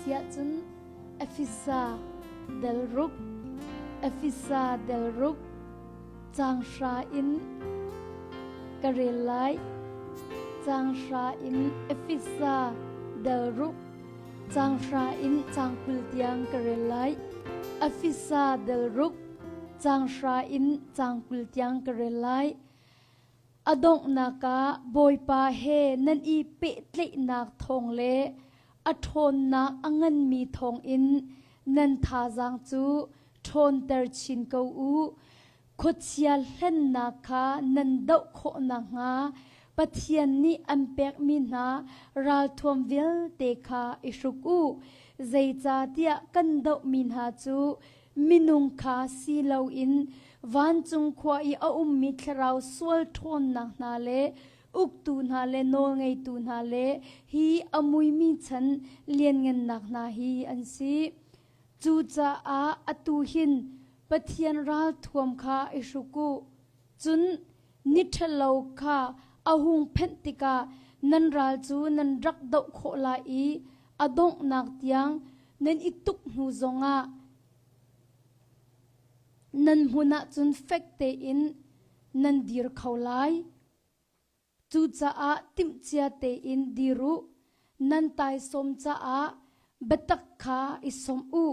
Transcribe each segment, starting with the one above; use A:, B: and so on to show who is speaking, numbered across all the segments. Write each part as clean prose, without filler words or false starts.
A: Siahcun Efesa del ruk, Efesa del ruk, caang hra in ka rel lai. Caang hra in Efesa del ruk, caang hra in caang 20 tiang ka rel lai. Efesa del ruk, caang hra in caang 20 tiang ka rel lai. A donghnak ah Bawipa he nan i pehtlaihnak thawng le a ṭhawnnak a nganmi thawngin nan thazaang cu ṭhawnter chin ko u. Khuachia hlennak kha nan doh khawh nakhnga Pathian nih an pekmi hna ralthuam vialte kha i hruk u. Zeicahtiah kan dohmi hna cu minung kha si loin vancung khua i a ummi thlarau sual ṭhawnnak hna le uktu hna le nawlngeitu hna le hi a muimi chan lianngannak hna hi an si. Cucaah atu hin Pathian ralthuam kha i hruk u. Cun ni ṭhalo kha a hung phenh tikah nan ral cu nan rak doh khawh lai i a donghnak tiang nan i tuk hnu zongah nan hmun ah cun fek tein nan dir kho lai. Cucaah timhcia tein dir u, nan taisawm caah biatak kha i sawmh u.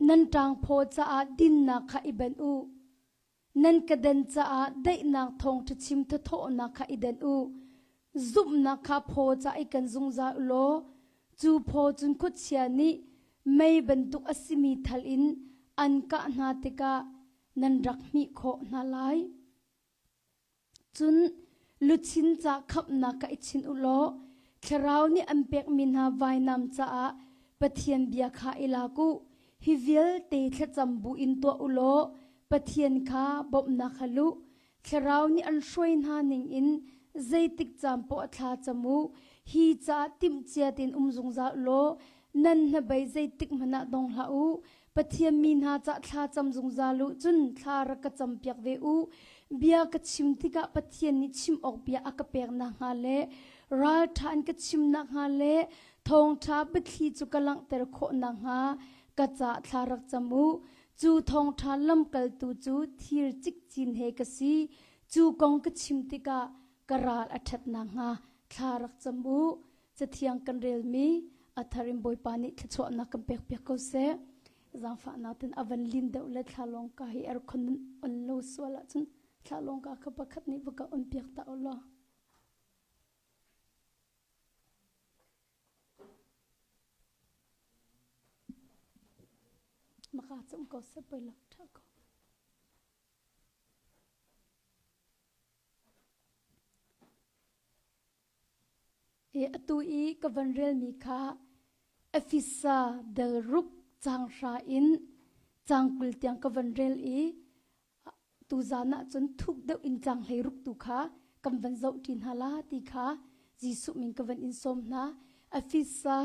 A: Nan ṭangphaw caah dinnak kha i benh u. Nan keden caah daihnak thawngṭha chim thathawhnak kha i denh u. Zumhnak kha phaw ca i kan zungzal u law cu phaw cun khuachia nih mei bantuk a simi thal in an kah hna tikah nan rak hmih khawh hna lai. Cun luchin ca khamhnak kha i chinh u law Thlarau nih an pekmi hna vainam caah Pathian bia kha i lak u. Hi vialte thlacam bu in tuah u law Pathian kha bawmhnak hal u. Thlarau nih an hruai hna ningin zeitik caan poah thla cam u. Hi caah timhcia tein um zungzal u law nan hnabei zeitik hmanh ah dong hlah u. Pathian mi hna cah thla cam zungzal u, cun thla rak ka campiak ve u. Bia ka chim tikah Pathian nih chim awk bia a ka pek nakhnga le ralṭha in ka chim nakhnga le thawngṭha biathli cu ka langhter khawh nakhnga ka caah thla rak cam u. Cu thawngṭha lamkaltu cu thir cikcin he ka si. Cu kong ka chim tikah ka ral a ṭhat nakhnga thla rak cam u. Cathiang kan relmi a thar in Bawipa nih thluachuahnak kan pekpiak ko seh. Zaangfahnak ten a van lin deuh le thlalawng ka hi aircon nan on lo sual ahcun thlalawng ka kha pakhat nih va ka on piak ta u law. Maka cung ko seh poi lo tha ko. Atu i ka van relmi kha Efesa del ruk caang hra in caang 20 tiang ka van rel i tuzan ah cun thuk deuh in caang 16 tu kha kan van zoh ṭi hna la ti kha Jesuh min ka van in sawm hna. Efesa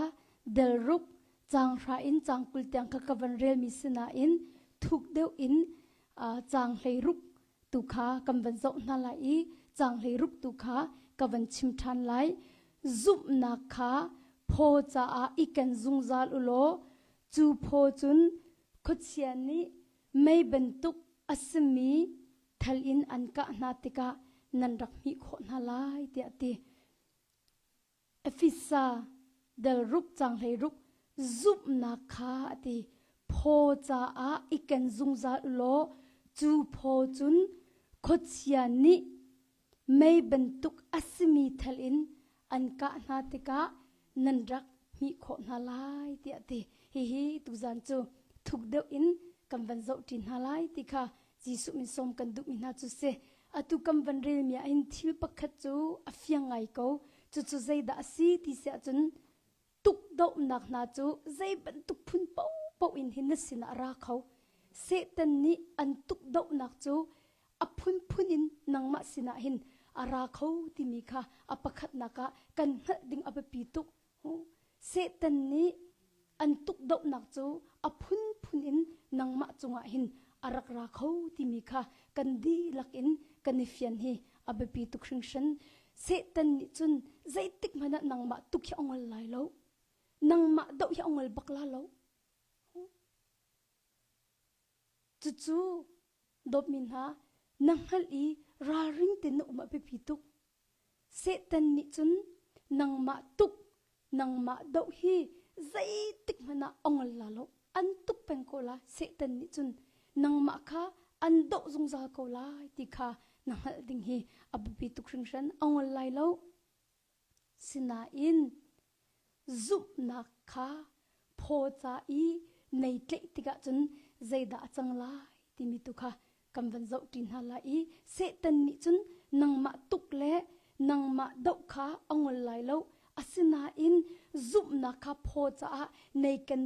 A: del ruk caang hra in caang 20 tiang kha ka van relmi sinain thuk deuh in caang 16 tu kha kan van zoh hna lai i caang 16 tu kha ka van chim ṭhan lai. Zumhnak kha phaw caah i ken zungzal u law cu phaw cun khuachia nih mei bantuk a simi thal in an kah hna tikah nan rak hmih khawh hna lai tiah a ti. Efesa del ruk caang 16 zumhnak kha a ti. Phaw caah i ken zungzal u law cu phaw cun khuachia nih mei bantuk a simi thal in an kah hna tikah nan rak hmih khawh hna lai tiah a ti. Hihi tuzan cu thuk deuh in kan van zoh ṭi hna lai ti kha Jesuh min sawm kan duhmi hna cu si. Atu kan van relmi ah hin thil pakhat cu a fiang ngai ko. Cucu zeidah a si ti si ahcun tukdohnak hna cu zei bantuk phun paohpaoh in hin na sinah a ra kho. Satan nih an tukdohnak cu a phunphun in nangmah sinah hin a ra kho timi kha a pakhatnak ah kan hngalh ding a biapi tuk. Satan nih an tukdohnak cu a phunphun in nangmah cungah hin a rak ra kho timi kha kan dihlak in kan i fian hi a biapi tuk hringhran. Satan nih cun zeitik hmanh ah nangmah tuk hi a ngol lai lo. Nangmah doh hi a ngol bak la lo. Cucu dawtmi hna, na hngalh i ralring tein na um a biapi tuk. Satan nih cun nangmah tuk, nangmah doh hi zeitik hmanh ah a ngol la lo. An tuk peng ko lai. Satan nih cun nangmah kha an doh zungzal ko lai ti kha na hngalh ding hi a biapi tuk hringhran. A ngol lai lo. Sinain zumhnak kha phaw ca i nei tlaih tikah cun zeidah a cang lai timi tu kha kan van zohṭi hna lai i Satan nih cun nangmah tuk le nangmah doh kha a ngol lai lo. Asinain zumhnak kha phaw caah nei kan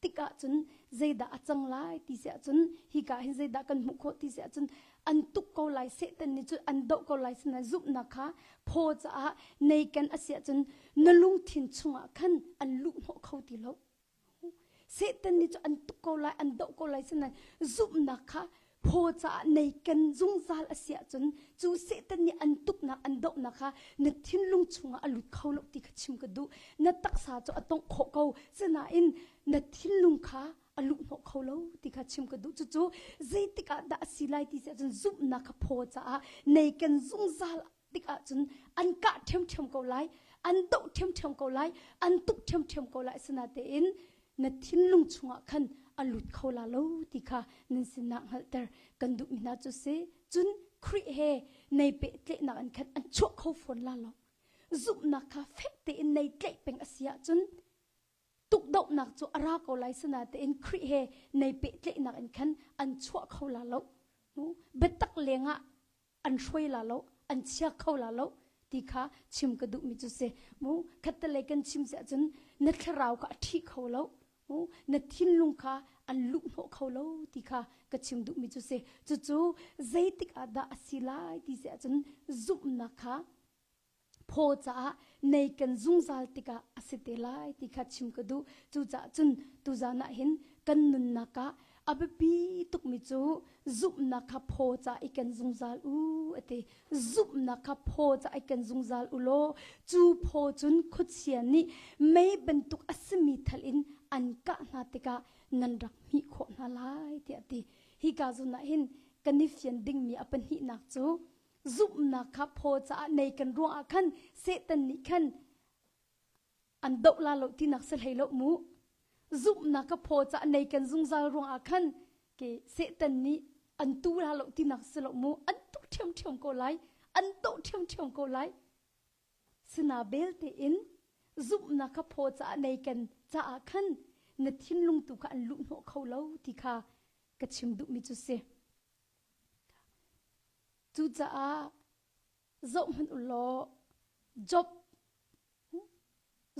A: tikah cun zeidah a cang lai ti si ahcun hika hin zeidah kan hmuh khawh ti si ahcun an tuk ko lai Satan nih cun an doh ko lai sinain zumhnak kha phaw caah nei kan a si ahcun na lungthin chungah khan an luh hnawh kho ti lo. Satan nih cu an tuk ko lai an doh ko lai sinain zumhnak kha phaw caah nei kan zungzal a si ahcun cu Satan nih an tuknak an dohnak kha na thinlung chungah a lut kho lo ti kha chim ka duh. Na taksa cu a tongh khawh ko sinain na thinlung kha a luh hnawh kho lo ti kha chim ka duh. Cucu zeitik ah dah a si lai ti si ahcun zumhnak kha phaw caah nei kan zungzal tikah cun an kah ṭhiamṭhiam ko lai, an doh ṭhiamṭhiam ko lai, an tuk ṭhiamṭhiam ko lai. Asinain na thinlung chungah khan a lut kho la lo ti kha nan sinah hngalhter kan duhmi hna cu si. Cun Khrih he nei pehtlaihnak in khan an chuah kho fawn la lo. Zumhnak kha fek tein nei tlaih peng a si ahcun tukdohnak cu a ra ko lai sinain Khrih he nei pehtlaihnak in khan an chuah kho la lo. Biatak lengah an hruai la lo an chia kho la lo ti kha chim ka duhmi cu si mu khattelei kan chim si ahcun na thlarau kha a ṭhi kho lo mu na thinlung kha an luh hnawh kho lo ti kha ka chim duhmi cu si cucu zeitik ah dah a si lai ti si ahcun zumhnak kha phaw caah nei kan zungzal tikah a si te lai ti kha chim ka duh. Cucaah cun tuzan ah hin kan nunnak ah a biapi tukmi cu zumhnak kha phaw caah i ken zungzal u a ti. Zumhnak kha phaw caah i ken zungzal u law cu phaw cun khuachia nih mei bantuk a simi thal in an kah hna tikah nan rak hmih khawh hna lai tiah a ti. Hika zawn ah hin kan i fian dingmi a pahnihnak cu zumhnak kha phaw caah nei kan ruangah khan Satan nih khan an doh la lo tinak si hlei lo mu zumhnak kha phaw caah nei kan zungzal ruangah khan ke Satan nih an tu la lo tinak si lo mu an tuk ṭhiamṭhiam ko lai an doh ṭhiamṭhiam ko lai sina belte in zumhnak kha phaw caah nei kan caah khan na thinlung tu kha an luh hnawh kho lo ti kha ka chim duhmi cu si Cucaah zohhmanh u law Job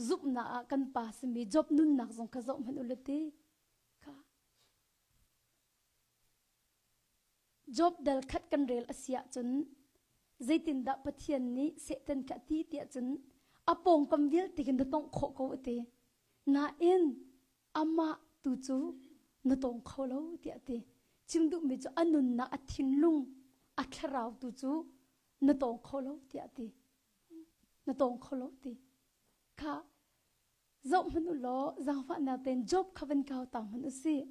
A: zumhnak ah kan pa simi Job nunnak zong kha zohhmanh u law ti kha Job dal khat kan rel a si ahcun zeitindah Pathian nih Satan kha a ti tiah cun a pawngkam vialte khin na tongh khawh ko a ti. Nain amah tu cu na tawng kho lo tiah a ti. Chim duhmi cu a nunnak a thinlung a thlarau tu cu na tawng kho lo tiah a ti. Na tawng kho lo ti. Kha zoh hmanh u law zaangfahnak tein Job kha van kau ta hmanh u sih.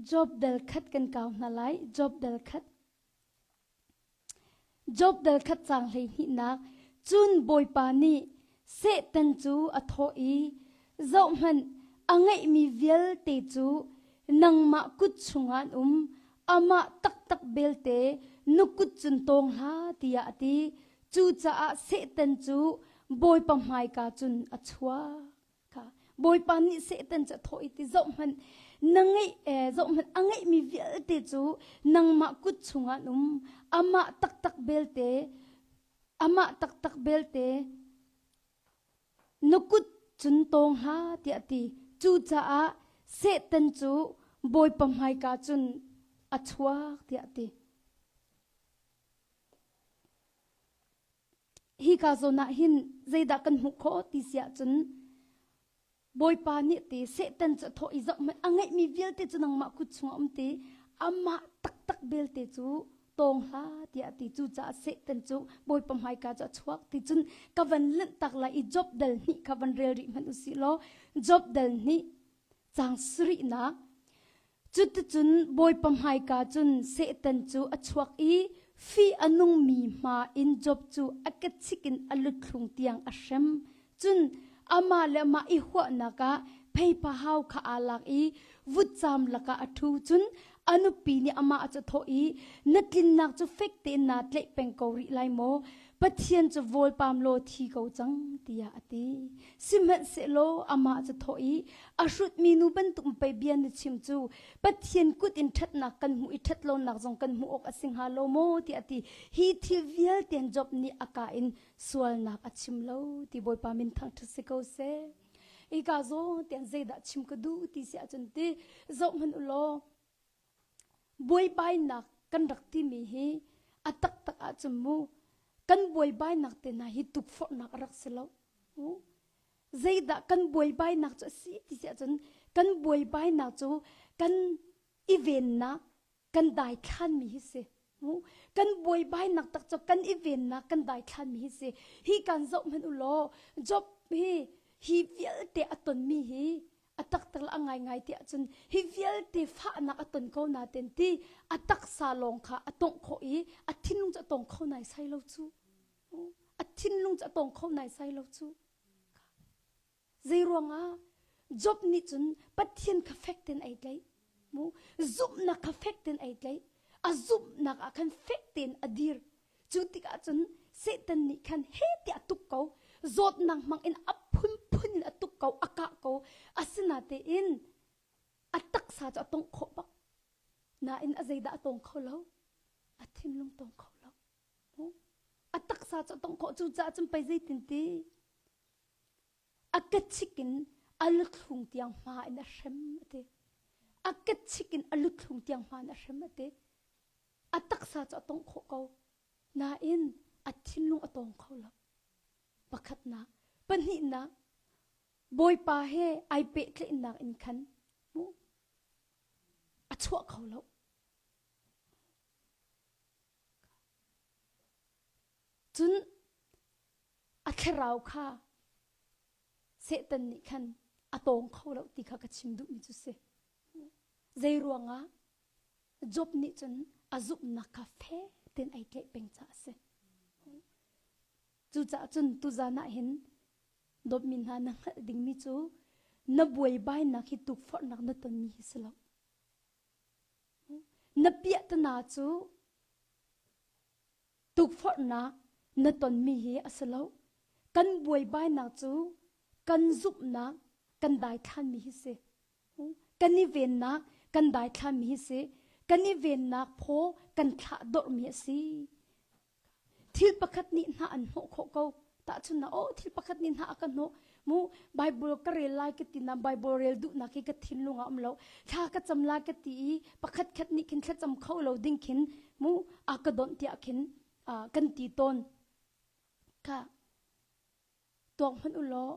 A: Job dal khat kan kau hna lai. Job dal khat. Job dal khat caang 12nak Cun Bawipa nih Satan cu a thawh i, Zohhmanh, a ngeihmi vialte cu nangmah kut chungah an um, amah taktak belte na kut cun tawng hlah, tiah a ti. Cucaah Satan cu Bawipa hmaika cun a chuak. Kha Bawipa nih Satan cu a thawh i ti zohhmanh, na ngeih eh, zohhmanh a ngeihmi vialte cu nangmah kut chungah an um, amah taktak belte amah taktak belte na kut cun tawng hlah tiah a ti. Cucaah Satan cu Bawipa hmaika cun a chuak tiah a ti. Hika zawn ah hin zeidah kan hmuh khawh ti si ahcun Bawipa nih ti Satan cu a thawh i zohhmanh a ngeihmi vialte cu nangmah kut chungah um ti amah taktak belte cu tawng hlah tiah a ti. Cucaah Satan cu Bawipa hmaika cu a chuak ti cun ka van lanhtak lai i Job dal hnih kha van rel rih hmanh u sih law Job dal hnih caang sarihnak Cuticun Bawipa hmaika cun Satan cu a chuak i fih a nungmi hma in Job cu a kechik in a luthlung tiang a hrem. Cun amah le amah i huahnak ah pheipahau kha aa lak i vutcam lakah a ṭhu. Cun a nupi nih amah cu a thawh i, Na tlinnak cu fek tein naa tlaih peng ko rih lai maw? Pathian cu vawlpam law thi ko cang, tiah a ti. Sihmanhsehlaw amah cu thawh i, A hrutmi nu bantuk pei bia na chim cu Pathian kut in ṭhatnak kan hmuh i ṭhatlonak zong kan hmuh awk a si hnga lo maw? tiah a ti. Hi thil vialte Job nih a kaa in sualnak a chim lo ti Bawipa min thangṭhat si ko seh. Hika zawn tiang zeidah chim ka duh ti si ahcun ti zoh hmanh u law buaibainak kan rak timi hi a taktak ahcun mu kan buaibainak te hna hi tukforhnak a rak si lo. Zeidah kan buaibainak cu a si ti si ahcun kan buaibainak cu kan i vennak kan daithlanmi hi si. Kan buaibainak tak cu kan i vennak kan daithlanmi hi si. Hi kan zoh hmanh u law Job hi hi vialte a tonmi hi a taktak le a ngaingai ti ahcun hi vialte fahnak a ton ko na ten ti a taksa lawng kha a tongh khawh i a thinlung cu a tong kho nai sai lo cu. A thinlung cu a tong kho nai sai lo cu. Zei ruangah Job nih cun Pathian kha fek tein ei tlaih. Mu zumhnak kha fek tein ei tlaih. A zumhnak ah khan fek tein a dir. Cu tikah cun Satan nih khan he tiah a tuk ko. Zawtnak hmang in a phunphun in a tuk ko, a kah ko. Asinatein a taksa cu a tongh khawh bak. Nain a zeidah a tong kho lo? A thinlung tong kho lo. A taksa cu a tongh khawh. Cucaah cun pei zeitin ti A kechik in a luthlung tiang hma in a hrem a ti. A kechik in a luthlung tiang hma in a hrem a ti. A taksa cu a tongh khawh ko. Nain a thinlung a tawng kho lo. Pakhatnak. Pahnihnak, Bawipa he ai pehtlaihnak in khan a chuah kho lo. Cun a thlarau kha Satan nih khan a tawng kho lo ti kha ka chim duhmi cu si. Zei ruangah Job nih cun a zumhnak kha fek tein ai tlaih peng caah a si. Cucaah cun tuzan ah hin dawtmi hna na hngalh dingmi cu na buaibainak hi tukforhnak na tonmi hi si lo. Na piahtana cu Tukforhnak na tonmi hi a si lo. Kan buaibainak cu kan zumhnak kan daithlanmi hi si. Kan i vennak kan daithlanmi hi si. Kan i vennak phaw kan thlah dorhmi a si. Thil pakhat nih hna an hnawh khawh ko. Tahchunhnak, oh thil pakhat nih hna a ka hnawh. Mu Bible ka rel lai ka ti na Bible rel duhnak hi ka thinlung ah um lo. Thla ka cam lai ka ti i pakhat khat nih khin thlacam kho lo ding khin mu a ka donh tiah khin kan ti tawn. Kha tuak hmanh u law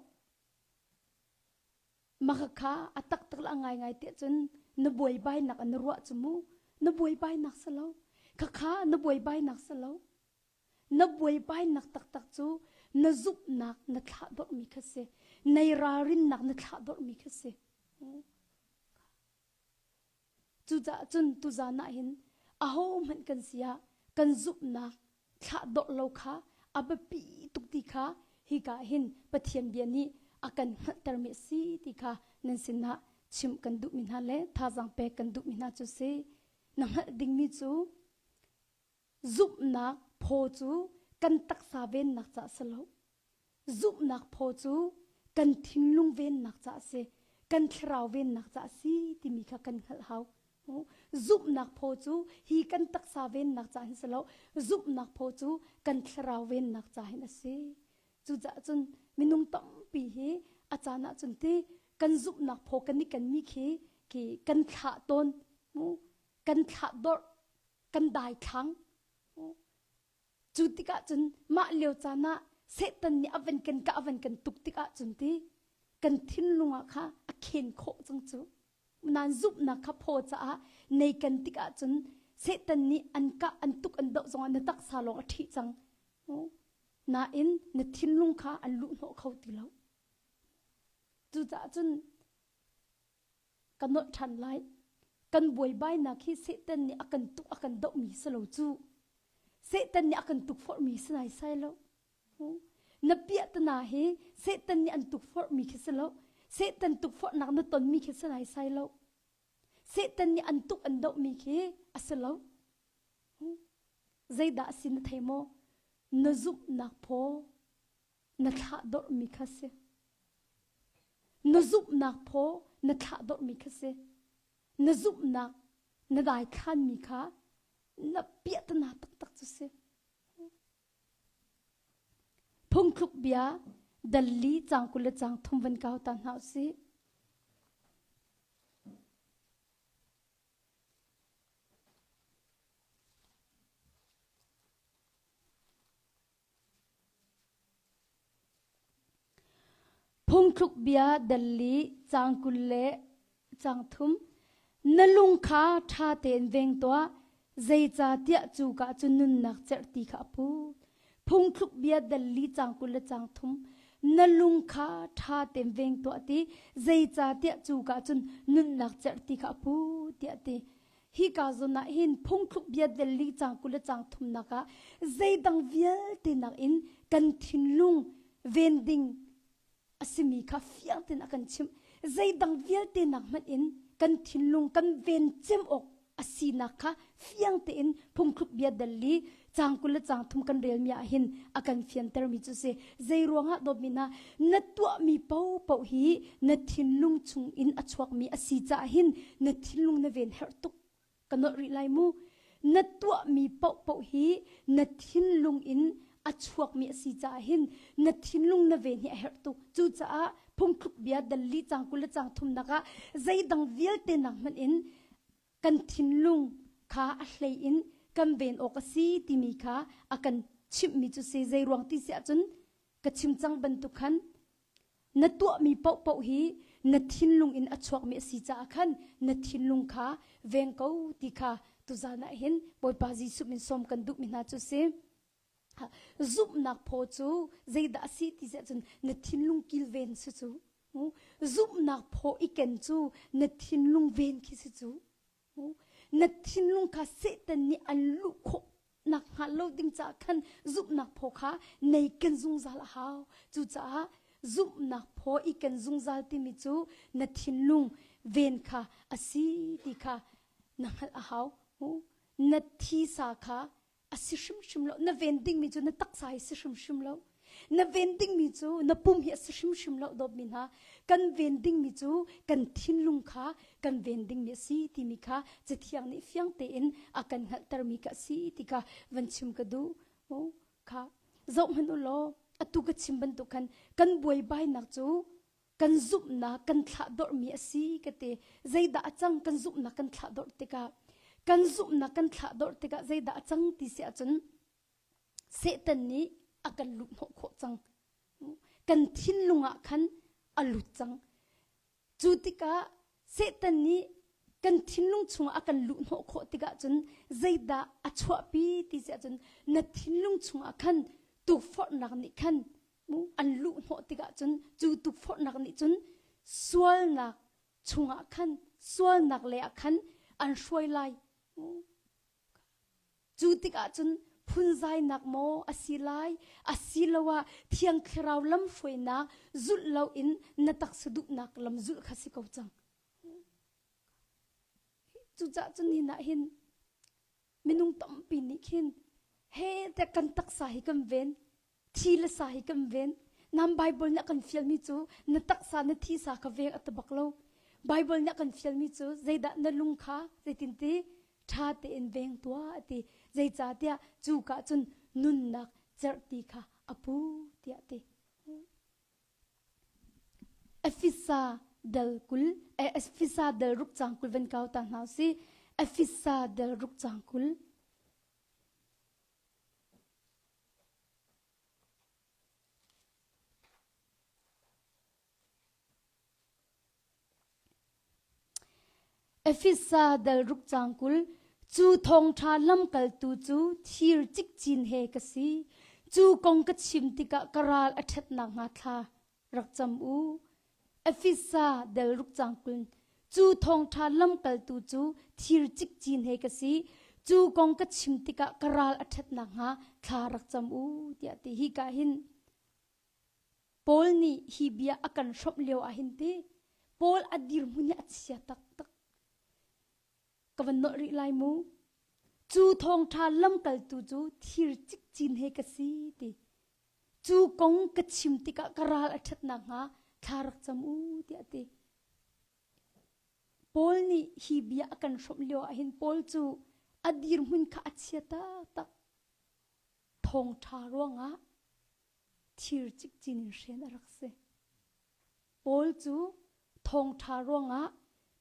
A: maka kha a taktak la ngai ngai tiah cun na buaibainak an ruah cu mu na buaibainak si lo kha kha na buaibainak si lo Na buaibainak taktak cu na zumhnak na thlahdorhmi kha si. Nei ralrinnak na thlahdorhmi kha si. Cucaah cun tuzan ah hin ahohmanh kan si ah kan zumhnak thlahdorh lo kha a biapi tuk ti kha hika hin Pathian bia nih a kan hngalhtermi a si ti kha nan sinah chimh kan duhmi hna le thazaang pek kan duhmi hna cu si. Na hngalh dingmi cu Zumhnak phaw cu kan taksa vennak ca a si lo. Zumhnak phaw cu kan thinlung vennak ca a si, kan thlarau vennak ca a si timi kha kan hngalh hau. Zumhnak phaw cu hi kan taksa vennak ca hin si lo, zumhnak phaw cu kan thlarau vennak ca hin a si. Cucaah cun minung tampi hi a caan ah cun ti kan zumhnak phaw kan i kenmi khi khi kan thlah tawn, kan thlah dorh kan daithlang. Cu tikah cun mah lio caan ah. Satan nih a van kan kah a van kan tuk tikah cun ti kan thinlung ah kha a khen khawh cang cu. Nan zumhnak kha phaw caah nei kan tikah cun Satan nih an kah an tuk an doh zongah na taksa lawng a ṭhih cang. Nain na thinlung kha an luhhnawh kho ti lo. Cucaah cun ka nolh ṭhan lai. Kan buaibainak hi Satan nih a kan tuk a kan dohmi si lo cu. Satan nih a kan tukforhmi si naisai lo. Na piahtana hi Satan nih an tukforhmi khi si lo. Satan tukforhnak na tonmi khi si naisai lo. Satan nih an tuk an dohmi khi a si lo. Zeidah a si na thei maw? Na zumhnak phaw na thlahdorhmi kha si. Na zumhnak phaw na thlahdorhmi kha si. Na zumhnak na daithlanmi kha na piahtana taktak cu si. Phungthluk bia dal li cang 20 le cang thum van kau ta hna usih. Phungthluk bia dal li caang 20 le caang thum Na lung kha ṭha tein veng tuah, zeicahtiah cuka cun nunnak cerhti kha a put. Phungthluk bia dal li caang 20 le caang thum Na lung kha ṭha tein veng tuah ti, zeicahtiah cuka cun nunnak cerhti kha a put tiah a ti. Hika zawn ah hin phungthluk bia delli cang 20 le cang thumnak ah zeidang vialte nakin kan thinlung ven ding a simi kha fiang tein a kan chimh. Zeidang vialte nak hmanh in kan thinlung kan ven cem awk a sinak kha fiang tein phungthluk bia delli cang 20 le cang thum kan relmi ah hin a kan fiantermi cu si. Zei ruangah dawtmi hna na tuahmi paohpaoh hi na thinlung chung in a chuakmi a si caah hin na thinlung na ven herh tuk ka nolh rih lai mu. Na tuahmi paohpaoh hi na thinlung in a chuakmi a si caah hin na thinlung na ven hi a herh tuk. Cucaah phungthluk bia dal li cang 20 le cang thumnak ah zeidang vialte nak hmanh in kan thinlung kha a hlei in kan ven awk a si timi kha a kan chimhmi cu si zei ruang ti si ahcun ka chim cang bantuk khan na tuahmi paohpaoh hi na thinlung in a chuakmi a si caah khan na thinlung kha veng ko ti kha tuzan ah hin Bawipa Jesuh min sawm kan duhmi hna cu si. Zumhnak phaw cu zeidah a si ti si ahcun na thinlung kilven si cu. Zumhnak phaw i ken cu na thinlung ven khi si cu. Na thinlung kha Satan nih an luh khawh nak hnga lo ding caah khan zumhnak phaw kha nei ken zungzal a hau. Cucaah zumhnak phaw i ken zungzal timi cu na thinlung ven kha a si ti kha na hngalh a hau. Na thisa kha a si hrimhrim lo. Na ven dingmi cu na taksa hi si hrimhrim lo. Na ven dingmi cu na pum hi a si hrimhrim lo dawtmi hna. Kan ven dingmi cu kan thinlung kha kan ven dingmi a si timi kha Cathiang nih fiang tein a kan hngalhtermi ka si ti kha van chim ka duh. Kha zoh hmanh u law atu ka chim bantuk khan kan buaibainak cu kan zumhnak kan thlahdorhmi a si ka ti. Zeidah a cang kan zumhnak kan thlahdorh tikah kan zumhnak kan thlahdorh tikah zeidah a cang ti si ahcun Satan nih a kan luhhnawh khawh cang. Kan thinlung ah khan a lut cang. Cu tikah Satan nih kan thinlung chungah a kan luhhnawh khawh tikah cun zeidah a chuahpi ti si ahcun na thinlung chungah khan tukforhnak nih khan an luhhnawh tikah cun cu tukforhnak nih cun sualnak chungah khan sualnak lei ah khan an hruai lai. Cu tikah cun phunzainak maw a si lai asiloah Thiang Thlarau lamhruainak zulh loin na taksa duhnak lam zulh kha si ko cang. Cucaah cun hin ah hin minung tampi nih khin he te kan taksa hi kan ven thi le sa hi kan ven nam Bible nih a kan fialmi cu na taksa na thisa kha veng a ti bak lo Bible nih a kan fialmi cu zeidah na lung kha zeitinti ṭha tein veng tuah a ti zeicahtiah cu ka cun nunnak cerhti kha a pu tiah ti Efisa dal 20 Efisa dal ruk cang 20 van kau ta hna si Efisa dal ruk cang 20 Efesa dal ruk cang 20 cu thawngṭha lamkaltu cu thir cikcin he ka si. Cu kong ka chim tikah ka ral a ṭhat nakhnga thla rak cam u. Efesa del ruk cang 20 cu thawngṭha lamkaltu cu thir cikcin he ka si. Cu kong ka chim tikah ka ral a ṭhat nakhnga thla rak cam u tiah ti. Hi ka hin Paul nih hi bia a kan hrawmh lio ah hin ti Paul a dirhmun hi a chia taktak. Ka van nolh rih lai mu. Cu thawngṭha lamkaltu cu thir cikcin he ka si ti. Cu kong ka chim tikah ka ral a ṭhat nakhnga thla rak cam u tiah a ti. Paul nih hi bia a kan hrawmh lio ah hin Paul cu a dirhmun kha a chia taktak. Thawngṭha ruangah thir cikcin in hren a rak si. Paul cu thawngṭha ruangah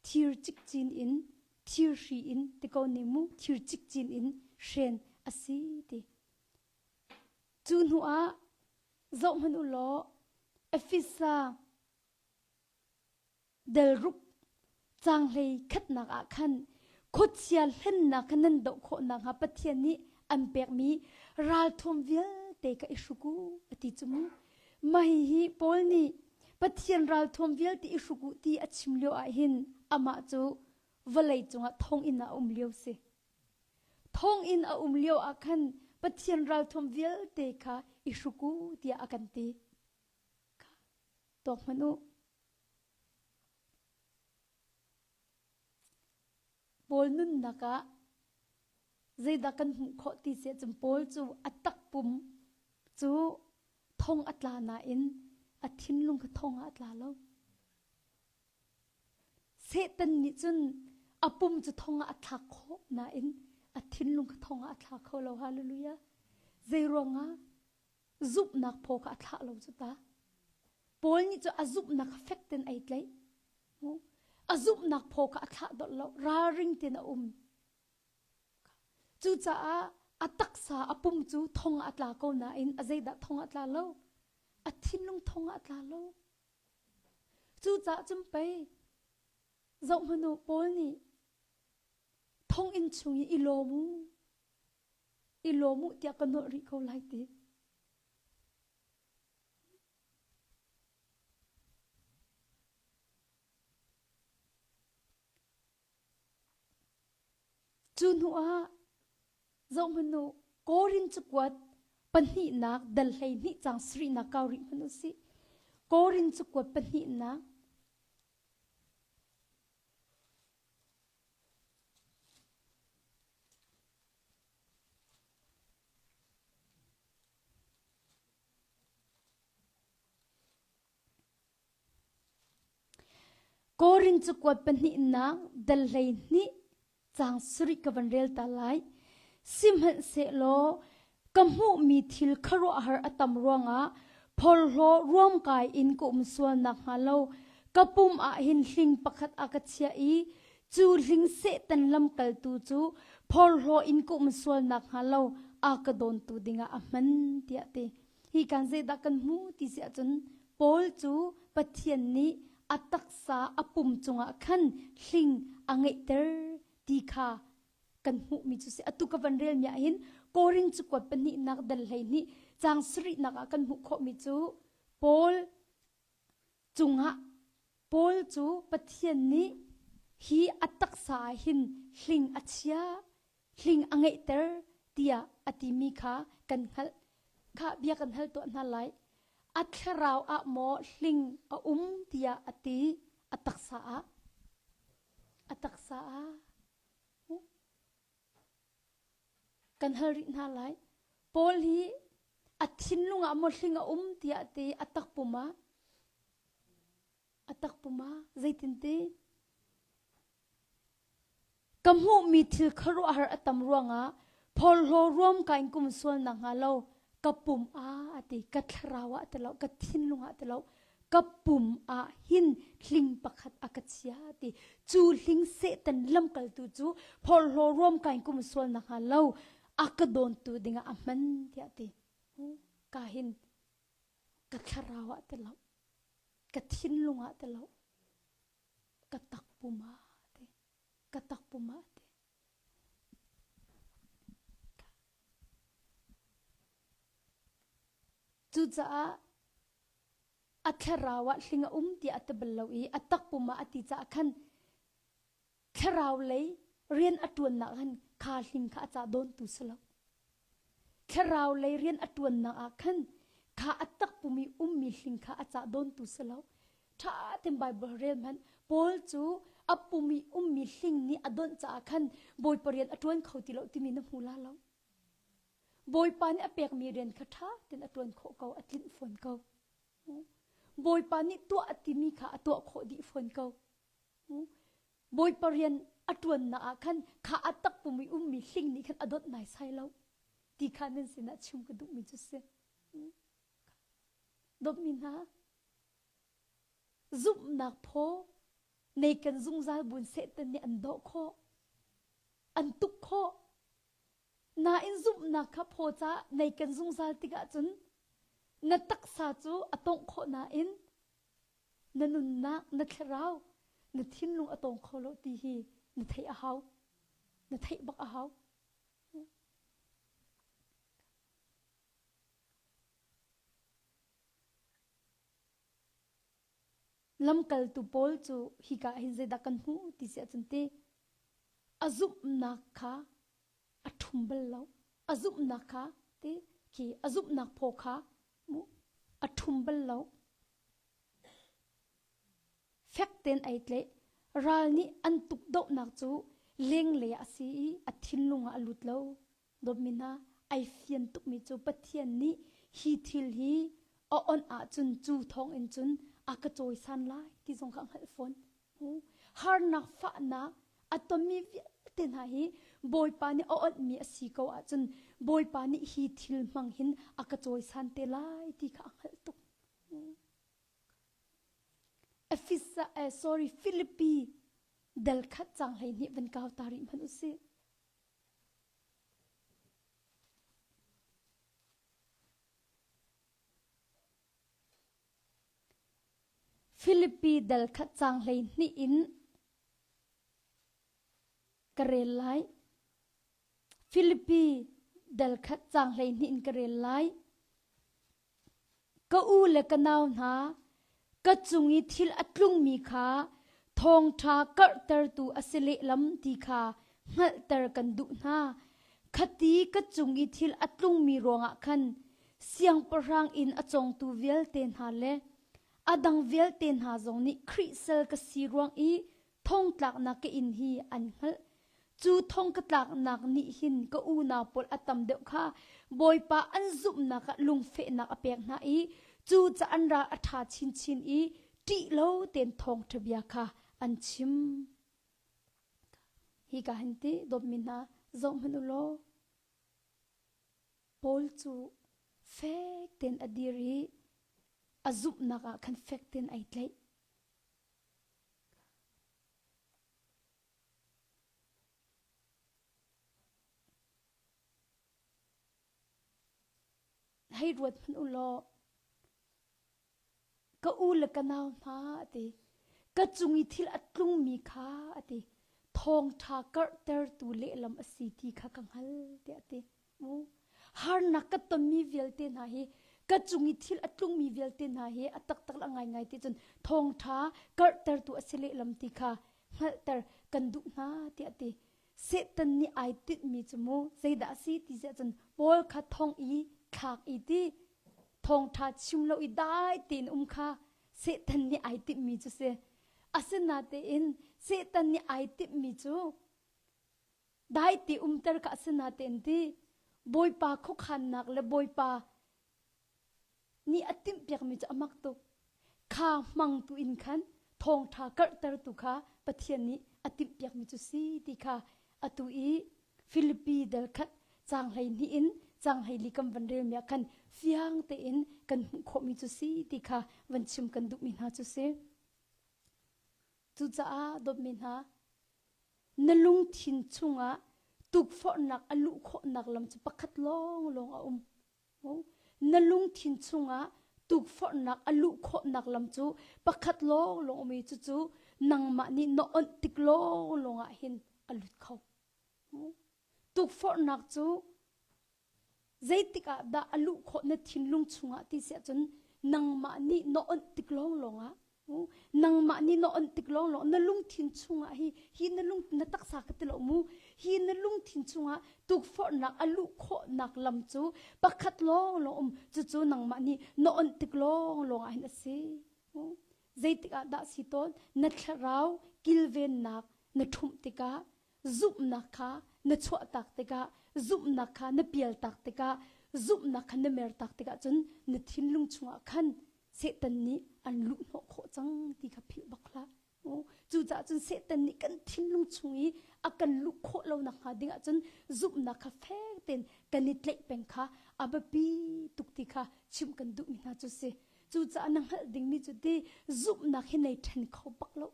A: thir cikcin in thirhri in ti ko ne mu thir cikcin in hren a si ti. Cu hnu ah zohhmanh u law Efesa Delruk caanghlei khatnak ah khan khuachia hlennak kha nan doh khawh nakhnga Pathian nih an pekmi ralthuam vialte kha i hruk u a ti cu mu. Mah hihi Paul nih Pathian ralthuam vialte i hruk u ti a chim lio ah hin amah cu vawlei cungah thonginn ah a um lio si. Thonginn a um lio ah khan Pathian ralthuam vialte kha i hruk u tiah a kan ti. Kha tuak hmanh u. Paul nunnak ah zeidah kan hmuh khawh ti si ahcun Paul cu a takpum cu thong a tla nain a thinlung kha thong ah a tla lo. Satan nih cun a pum cu thong ah a thlak khawh nain a thinlung kha thong ah a thla kho lo. Hallelujah. Zei ruangah zumhnak phaw kha a thlah lo cu ta. Paul nih cu a zumhnak kha fek tein ai tlaih. A zumhnak phaw kha a thlah dawt lo, ralring tein a um. Cucaah a taksa a pum cu thong ah a tla ko nain a zeidah thong ah a tla lo? A thinlung thong ah a tla lo. Cucaah cun pei zohhmanh u Paul nih thonginn chung i i lawm u, i lawm u tiah ka nolh rih ko lai ti. Cu hnuah zohhmanh u, Korin cakuat pahnihnak dal 12 cang sarihnak kau rih hmanh u sih. Korin cakuat pahnihnak Korin cakuat pahnihnak dal 12 caang sarih ka van rel ta lai. Sihmanhsehlaw ka hmuhmi thil khuaruahhar a tam ruangah phorhlaw ruamkai in ka um sual nakhnga lo ka pum ah hin hling pakhat a ka chiah i cu hling Satan lamkaltu cu phorhlaw in ka um sual nakhnga lo a ka dawntu dingah a hman tiah ti. Hi kan zeidah kan hmu ti si ahcun Paul cu Pathian nih a taksa a pum cungah khan hling a ngeihter ti kha kan hmuhmi cu si. Atu ka van relmi ah hin Korin cakuat pahnihnak dal 12 caang sarihnak ah kan hmuh khawhmi cu Paul cungah Paul cu Pathian nih hi a taksa ah hin hling a chia hling a ngeihter tiah a timi kha kan hngalh. Kha bia kan hal tuah hna lai. A thlarau ah maw hling a um tiah a ti a taksa ah. A taksa ah. Kan hal rih hna lai. Paul hi a thinlung ah maw hling a um tiah a ti a takpum ah. A takpum ah zeitin ti? Ka hmuhmi thil khuaruahhar a tam ruangah phorhlaw ruamkai in kum sual nakhnga lo ka pum ah a ti, ka thlarau ah ti lo, ka thinlung ah ti lo, ka pum ah hin hling pakhat a ka chia a ti. Cu hling Satan lamkaltu cu phorhlaw ruamkai in kum sual nakhnga lo a ka dawntu dingah a hman tiah a ti. Ka hin ka thlarau ah ti lo, ka thinlung ah ti lo, ka takpum ah ti. Ka takpum ah a ti. Cucaah a thlarau ah hling a um tiah a ti bal lo i a takpum ah a ti caah khan thlarau lei rian a ṭuannak khan kha hling kha a ca dawntu si lo. Thlarau lei rian a ṭuannak ah khan kha a takpum i ummi hling kha a ca dawntu si lo. Ṭha tein Baibal rel hmanh Paul cu a pum i ummi hling nih a donh caah khan Bawipa rian a ṭuan kho ti lo timi na hmu la lo. Bawipa nih a pekmi rian kha ṭha tein a ṭuan khawh ko, a tlinh fawn ko. Bawipa nih tuah a timi kha a tuah khawh dih fawn ko. Bawipa rian a ṭuannak ah khan kha a takpum i ummi hling nih khan a dawt naisai lo ti kha nan sinah chim ka duhmi cu si. Dawtmi hna, zumhnak phaw nei kan zungzal buin Satan nih an doh khawh, an tuk khawh. Nain zumhnak kha phaw caah nei kan zungzal tikah cun na taksa cu a tongh khawh nain na nunnak, na thlarau, na thinlung a tawng kho lo ti hi na theih a hau. Na theih bak a hau. Lamkaltu Paul cu hika hin zeidah kan hmuh ti si ahcun ti a zumhnak kha a ṭhum bal lo. A zumhnak kha ti khi a zumhnak phaw kha a ṭhum bal lo. Fek tein ai tlaih. Ral nih an tukdohnak cu lenglei ah a si i a thinlung ah a lut lo. Dawtmi hna, ai fian tukmi cu Pathian nih hi thil hi a onh ahcun cu thawng in cun a ka cawisan lai ti zong kha a hngalh fawn. Harnak fahnak a tonmi vialte hna hi Bawipa nih a onhmi a si ko ahcun Bawipa nih hi thil hmang hin a ka cawisan te lai ti kha a hngalh tuk. Efesa, eh, sorry, Philippi dal khat cang hlei hnih van kau ta rih hmanh usih. Philippi dal khat cang 12 in ka rel lai. Philippi dal khat cang 12 in ka rel lai. Ka u le ka nau hna, ka cung i thil a tlungmi kha thawngṭha karhtertu a si lehlam ti kha hngalhter kan duh hna. Khati ka cung i thil a tlungmi ruangah khan siangpahrang inn a congtu vialte hna le a dang vialte hna zong nih Khrih sal ka si ruang i thongtlaknak ka inn hi an hngalh. Cu thong ka tlaknak nih hin ka unau pawl a tam deuh kha Bawipa an zumhnak ah lungfehnak a pek hna i cu ca an ral a ṭha chinchin i ṭih lo tein thawngṭha bia kha an chim. Hi ka hin ti dawtmi hna zoh hmanh u law Paul cu fek tein a dir i a zumhnak ah khan fek tein ai tlaih. Hei ruat hmanh u law ka u le ka nau hna a ti. Ka cung i thil a tlungmi kha a ti. Thawngṭha karhtertu lehlam a si ti kha ka hngal tiah a ti. Mu harnak ka tonmi vialte hna hi ka cung i thil a tlungmi vialte hna hi a taktak le a ngaingai ti cun thawngṭha karhtertu a si lehlam ti kha hngalhter kan duh hna tiah a ti. Satan nih ai tinhmi cu mu zeidah a si ti siah cun Paul kha thong i thlak i ti thawngṭha chim lo i dai tein um kha Satan nih ai timhmi cu si. Asinatein Satan nih ai timhmi cu dai te umter kha asinatein ti Bawipa khuakhannak le Bawipa nih a timhpiakmi cu a mak tuk. Kha hmangtu in khan thawngṭha karhtertu kha Pathian nih a timhpiakmi cu si ti kha atu i Filipi dal khat caang 12 in caang 14 kan van relmi ah khan fiang tein kan hmuh khawhmi cu si ti kha van chim kan duhmi hna cu si. Cucaah dawtmi hna, na lungthin chungah tukforhnak a luh khawhnak lam cu pakhat lawnglawng a um. Na lungthin chungah tukforhnak a luh khawhnak lam cu pakhat lawnglawng um i cucu nangmah nih na onh tik lawnglawng ah hin a lut kho. Tukforhnak cu zeitik ah dah a luh khawh na thinlung chungah ti si ahcun nangmah nih na onh tik lawnglawng ah nangmah nih na onh tik lawnglawng na lungthin chungah hi hi na lung na taksa ka ti lo mu hi na lungthin chungah tukforhnak a luh khawhnak lam cu pakhat lawnglawng um cucu nangmah nih na onh tik lawnglawng ah hin a si zeitik ah dah si tawn na thlarau kilvennak na ṭhumh tikah zumhnak kha na chuahtak tikah zumhnak kha na pialtak tikah zumhnak kha na mertak tikah cun na thinlung chungah khan Satan nih an luhhnawh khawh cang ti kha philh bak hlah. Cucaah cun Satan nih kan thinlung chung i a kan luh khawh lo nakhnga ding ahcun zumhnak kha fek tein kan i tlaih peng kha a biapi tuk ti kha chimh kan duhmi hna cu si. Cucaah na hngalh dingmi cu ti zumhnak hi nei ṭhen kho bak lo.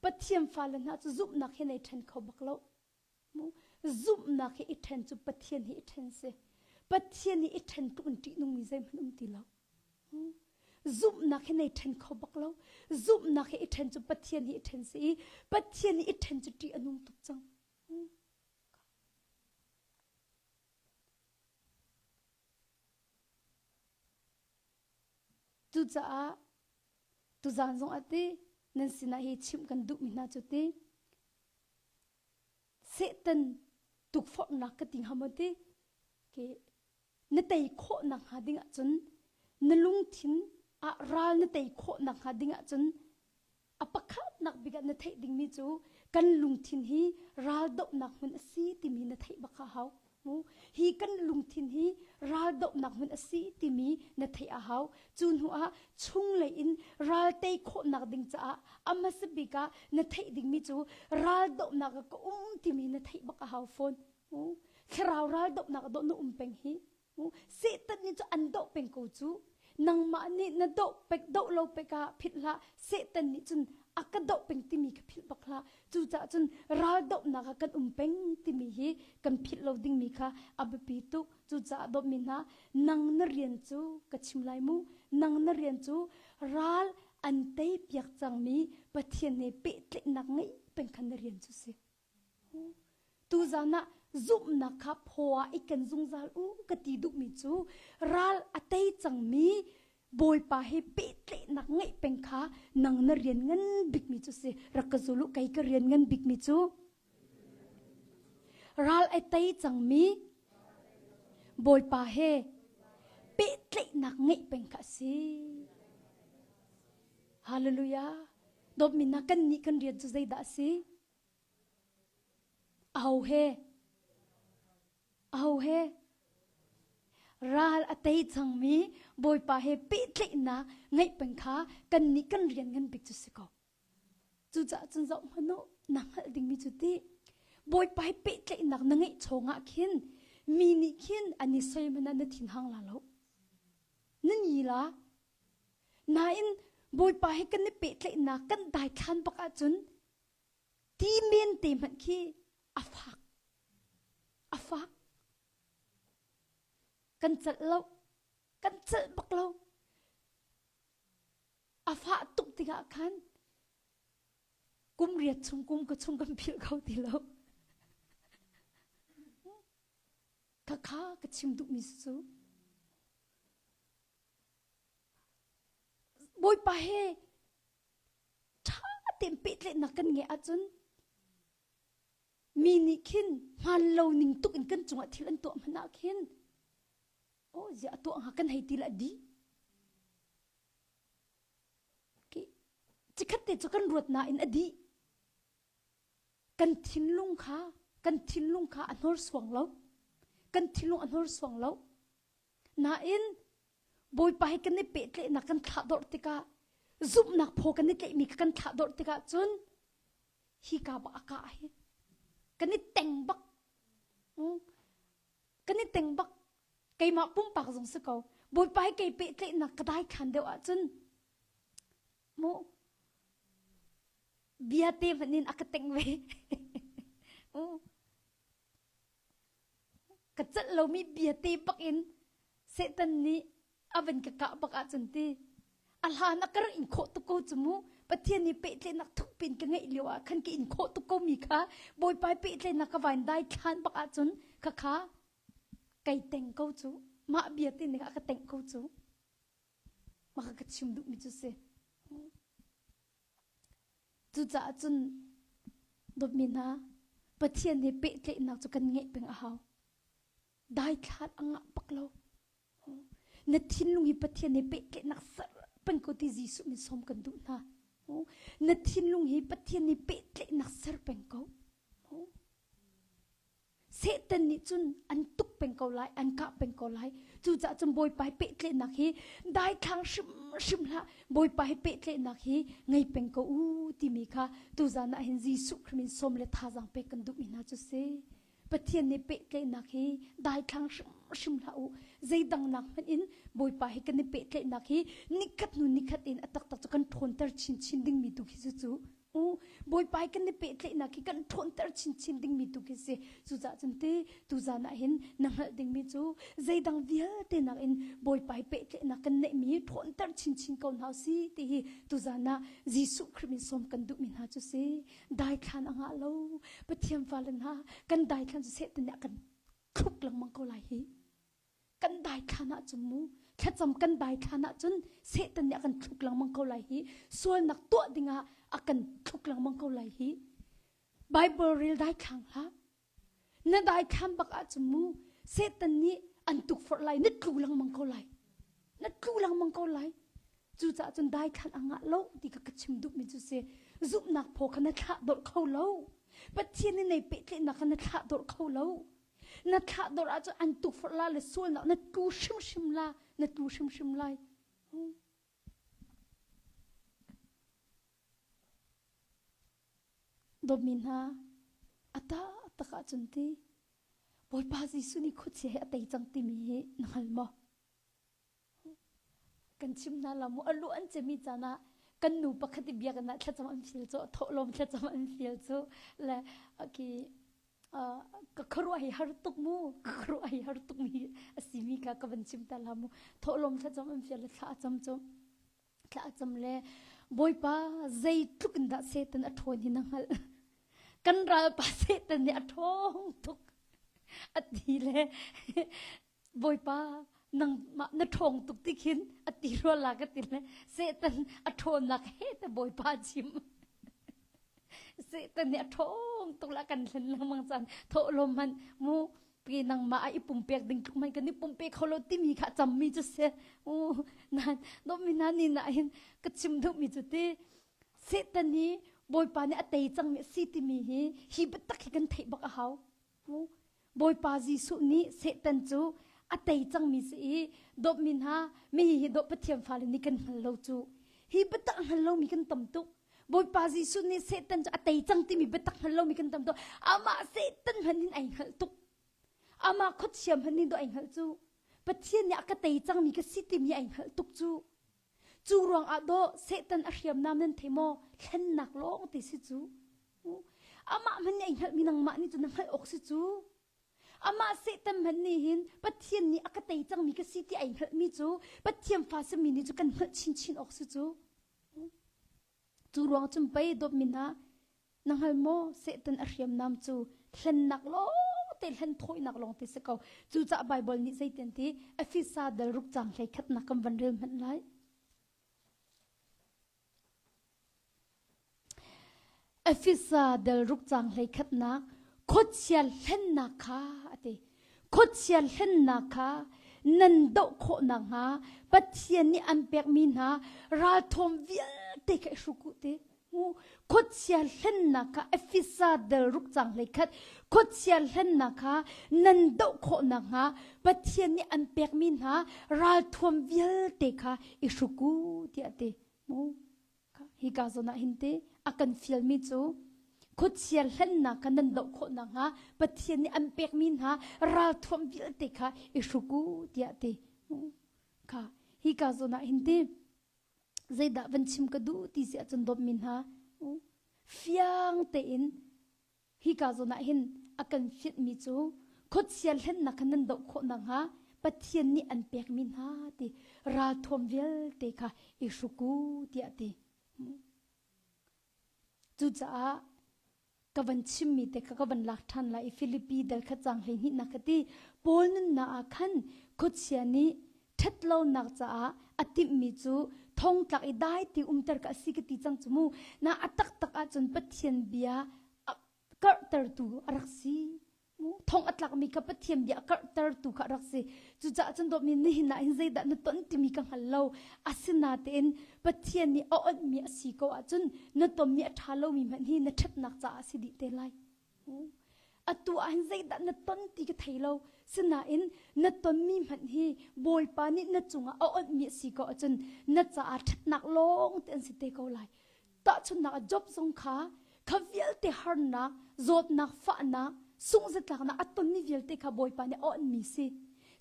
A: Pathian fale hna cu zumhnak hi nei ṭhen kho bak lo. Zumhnak hi i ṭhen cu Pathian hi i ṭhen si. Pathian hi i ṭhen tluk in ṭihnungmi zeihmanh um ti lo. Zumhnak hi nei ṭhen kho bak lo. Zumhnak hi i ṭhen cu Pathian hi i ṭhen si i Pathian hi i ṭhen cu ṭih a nung tuk cang. Cucaah tuzaan zong ah ti nan sinah hi chimh kan duhmi hna cu ti Satan tukforhnak ka ti hnga maw ti ke na tei khawh nakhnga ding ahcun na lungthin ah ral na tei khawh nakhnga ding ahcun a pakhatnak bik ah na theih dingmi cu kan lungthin hi ral dohnak hmun a si timi na theih bak a hau. Hi kan lungthin hi ral dohnak hmun a si timi na theih a hau. Cu hnu ah chunglei in ral tei khawhnak ding caah a hmasa bik ah na theih dingmi cu ral dohnak ah ka um timi na theih bak a hau fawn. Thlarau ral dohnak ah dawh na um peng hi. Satan nih cu an doh peng ko cu. Nangmah nih na doh pek doh lo pek ah philh hlah. Satan nih cun a ka doh peng timi kha philh bak hlah. Cucaah cun ral dohnak ah kan um peng timi hi kan philh lo dingmi kha a biapi tuk. Cucaah dawtmi hna, nang na rian cu ka chim lai mu. Nang na rian cu ral an tei piak cangmi Pathian he pehtlaihnak ngeih peng kha na rian cu si. Tuzan ah zumhnak kha phaw ah i ken zungzal u ka ti duhmi cu ral a tei cangmi Bawipa he pehtlaihnak ngeih peng kha nang na rian ngan bikmi cu si. Rak ka zul u kei ka rian ngan bikmi cu ral a tei cangmi Bawipa he pehtlaihnak ngeih peng kha a si. Hallelujah. Dawtmi hna kan nih kan rian cu zeidah a si? Aho he? Aho he? Ral a tei cangmi Bawipa he pehtlaihnak ngeih peng kha kannih kan rian ngan bik cu si ko. Cucaah cun zoh hmanh u, na hngalh dingmi cu ti Bawipa he pehtlaihnak na ngeih chawngah khin mi nih khin an i soi hmanh ah na thin hang la lo. Na ni la. Nain Bawipa he kan i pehtlaihnak kan daithlan bak ahcun ti men te hmanh khi a fak. A fak. Kan celh lo. Kan celh bak lo. A fah tuk tikah khan kum riat chung kum ka chung kan philh kho ti lo. Khakha ka chim duhmi cu Bawipa he ṭha tein pehtlaihnak kan ngeih ahcun mi nih khin hmaan lo ning tuk in kan cungah thil an tuah hmanh ah khin oh ziah a tuah hnga kan hei ti le a dih. Cikhat te cu kan ruat nain a dih. Kan thinlung kha kan thinlung kha a hnorsuang lo. Kan thinlung a hnorsuang lo. Nain Bawipa he kan i pehtlaihnak kan thlahdorh tikah zumhnak phaw kan i tlaihmi kha kan thlahdorh tikah cun hi ka bak a kah hi kan i teng bak kan i teng bak keimah pumpak zong si ko Bawipa he kei pehtlaihnak ka daithlan deuh ahcun mu bia te hmanh in a ka teng ve Ka celh lomi bia te bak in Satan nih a van ka kah bak ahcun ti a hlan a ka rak in khawh tuk ko cu mu. Pathian nih pehtlaihnak thukpin ka ngeih lio ah khan ka in khawh tuk ko mi kha Bawipa pehtlaihnak ka vain dai thlan bak ahcun khakha kai teng ko cu mah bia te nih a ka tengh ko cu mah ka chim duhmi cu si Cucaah cun dawtmi hna, Pathian he pehtlaihnak cu kan ngeih peng a hau. Daithlan a ngah bak lo. Na thinlung hi Pathian he pehtlaihnak ser peng ko ti Jesuh min sawm kan duh hna. Na thinlung hi Pathian he pehtlaihnak ser peng ko. Satan nih cun an tuk peng ko lai, an kah peng ko lai. Cucaah cun Bawipa he pehtlaihnak hi daithlang hrimhrim hlah. Bawipa he pehtlaihnak hi ngei peng ko u timi kha tuzan ah hin Jesuh Khrih min sawm le thazaang pek kan duhmi hna cu si. Pathian nih pehtlaihnak hi daithlang hrimhrim hlah u. Zeidang nak hmanh in Bawipa he kan i pehtlaihnak hi nikhat hnu nikhat in a taktak cu kan ṭhawnter chinchin dingmi tu khi cu cu U Bawipa kan i pehtlaihnak hi kan ṭhawnter chinchin dingmi tu khi si. Cucaah cun ti tuzan ah hin na hngalh dingmi cu zeidang vialte nakin Bawipa hi pehtlaihnak kan neihmi hi ṭhawnter chinchin ko hna si ti hi tuzan ah Jesuh Khrih min sawm kan duhmi hna cu si. Daithlan a ngah lo. Pathian fale hna kan daithlan cu Satan nih a kan thluk lengmang ko lai hi. Kan daithlan ahcun mu thlacam kan daithlan ahcun Satan nih a kan thluk lengmang ko lai hi sualnak tuah dingah a kan thluk lengmang ko lai hi Bible rel daithlang hlah na daithlan bak ahcun mu Satan nih an tukforh lai na tlu lengmang ko lai na tlu lengmang ko lai cucaah cun daithlan a ngah lo ti ka ka chim duhmi cu si zumhnak phaw kha na thlah dawrh kho lo Pathian nih nei pehtlaihnak kha na thlah dawrh kho lo Na thlahdorh ahcun an tukforh la le sualnak na tlu hrimhrim la, na tlu hrimhrim lai. Dawtmi hna, a tak ahcun ti Bawipa Jesuh nih khuachia hi a tei cang timi hi na hngal maw? Kan chim hna la mu a lu an cemi caan ah kan nu pakhat i biakinn ah thlacam an fil cu thawhlawm thlacam an fil cu le ki ka khuaruah hi har tuk mu ka khuaruah hi har tuk mi a si mi kha ka van chim ta la mu thawhlawm thlacam an fil le thla a cam cu thla a cam le bawipa zeitluk in dah Satan a ṭhawn hi na hngalh kan ralpa Satan nih a ṭhawng tuk a ti le Bawipa nangmah na ṭhawng tuk ti khin a ti rua la ka ti le Satan a ṭhawnnak he te Bawipa chim Satan nih a ṭhawng tuk la kan hlen lengmang caan thawhlawm hmanh mu pi nangmah a i pumpek ding tluk hmanh kan i pumpe kho lo timi kha cammi cu si u nan dawmi na ni na hin ka chim duhmi cu ti Satan hi Bawipa nih a tei cangmi a si timi hi hi biatak hi kan theih bak a hau Bawipa Jesuh nih Satan cu a tei cangmi si i dawtmi hna mi hi dawh Pathian fale nih kan hngal lo cu. Hi biatak hngal lomi kan tam tuk. Bawipa Jesuh nih Satan cu a tei cang timi biatak hngal lomi kan tam tuk. Amah Satan hmanh hin ai hngalh tuk. Amah khuachia hmanh nih dawh ai hngalh cu. Pathian nih a ka tei cangmi ka si timi ai hngalh tuk cu. Cu ruangah dawh Satan a hriamnam nan thei maw? Thlennak lawng te si cu. Amah hmanh nih ai hngalhmi nangmah nih cun na hngalh awk si cu. Amah Satan hmanh nih hin Pathian nih a ka tei cangmi ka si ti ai hngalhmi cu Pathian fa simi nih cu kan hngalh chinchin awk si cu. Cu ruang cun pei dawtmi hna na hngal maw Satan a hriamnam cu hlennak lawngte hlen thawinak lawngte si ko. Cucaah Baibal nih zeitin ti Efesa dal ruk cang hlei khatnak kan van rel hmanh lai. Efesa del ruk cang hlei khatnak khuachia hlennak kha a ti. Khuachia hlennak kha nan doh khawh nakhnga Pathian nih an pekmi hna ralthawm vialte kha i hruk u ti. Khuachia hlennak kha Efesa del ruk cang hlei khat khuachia hlennak kha nan doh khawh nakhnga Pathian nih an pekmi hna ralthuam vialte kha i hruk u tiah a ti. Hika zawn ah hin te a kan fialmi cu khuachia hlennak kha nan doh khawh nakhnga Pathian nih an pekmi hna ralthuam vialte kha i hruk u tiah ti. Kha hika zawn ah hin te zeidah van chim ka duh ti si ahcun dawtmi hna fiang tein Hika zawn ah hin a kan fianhmi cu khuachia hlennak kha nan doh khawh nakhnga Pathian nih an pekmi hna ti ralthuam vialte kha i hruk u tiah a ti. Cucaah ka van chimmi te kha ka van lak ṭhan lai i Filipi dal kha cang 12 nak ka ti. Paul nunnak ah khan khuachia nih ṭhatlonak caah a timhmi cu thongtlak i dai ti umter ka a si ka ti cang cu mu. Na a taktak ahcun Pathian bia a karhtertu a rak si. Thong a tlakmi kha Pathian bia a karhtertu kha a rak si. Cucaah cun dawtmi nihin ah hin zeidah na ton timi ka hngal lo. Asinain Pathian nih a onhmi a si ko ahcun na tonmi a ṭha lomi hmanh hi na ṭhatnak caah a si dih te lai. Atu ah hin zeidah na ton ti ka thei lo. Sinain na tonmi hmanh hi Bawipa nih na cungah a onhmi a si ko ahcun na caah ṭhatnak lawng te an si te ko lai. Tahchunhnak ah Job zong kha kha vialte harnak, zawtnak, fahnak, sunghzatlaknak a tonmi vialte kha Bawipa nih a onhmi si.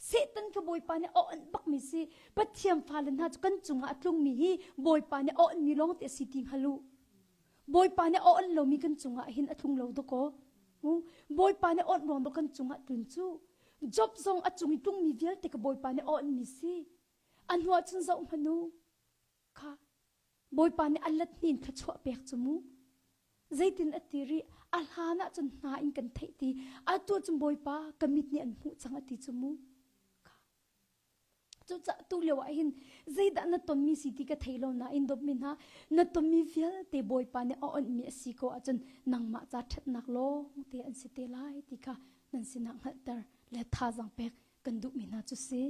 A: Satan kha Bawipa nih a onh bakmi si. Pathian fale hna cu kan cungah a tlungmi hi Bawipa nih a onhmi lawng te a si ti hngal u. Bawipa nih a onh lomi kan cungah hin a tlung lo dakaw. Bawipa nih onh ruang dawh kan cungah tlun cu. Job zong a cung i tlungmi vialte ka Bawipa nih a onhmi si. A hnuah cun zoh hmanh u. Kha Bawipa nih a let hnin thluachuah pek cu mu. Zeitin a ti rih, a hlan ah cun hna in kan theih ti, atu cun Bawipa ka mit nih an hmuh cang a ti cu mu. Kha. Cucaah tu lio ah hin zeidah na tonmi si ti ka thei lo nain dawtmi hna, na tonmi vialte Bawipa nih a onhmi a si ko ahcun nangmah ca ṭhatnak lawng te an si te lai ti kha nan sinah hngalhter le thazaang pek kan duhmi hna cu si.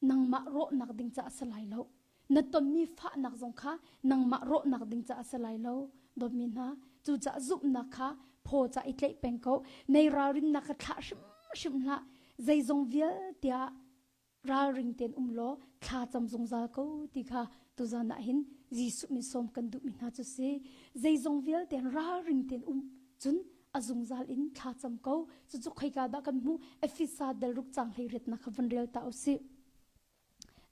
A: Nangmah rawhnak ding caah a si lai lo. Na tonmi fahnak zong kha nangmah rawhnak ding caah a si lai lo. Dawtmi hna, cucaah zumhnak kha phaw ca i tlaih peng ko. Nei ralrinnak kha thlah hrimhrim hlah. Zeizong vialte ah ralring tein um law thla cam zungzal ko ti kha tuzan ah hin Jesuh min sawm kan duhmi hna cu si. Zeizong vialte ralring tein um cun a zungzal in thla cam ko. Cucu khoika dah kan hmuh? Efesa del ruk cang hlei riatnak kha van rel ta usih.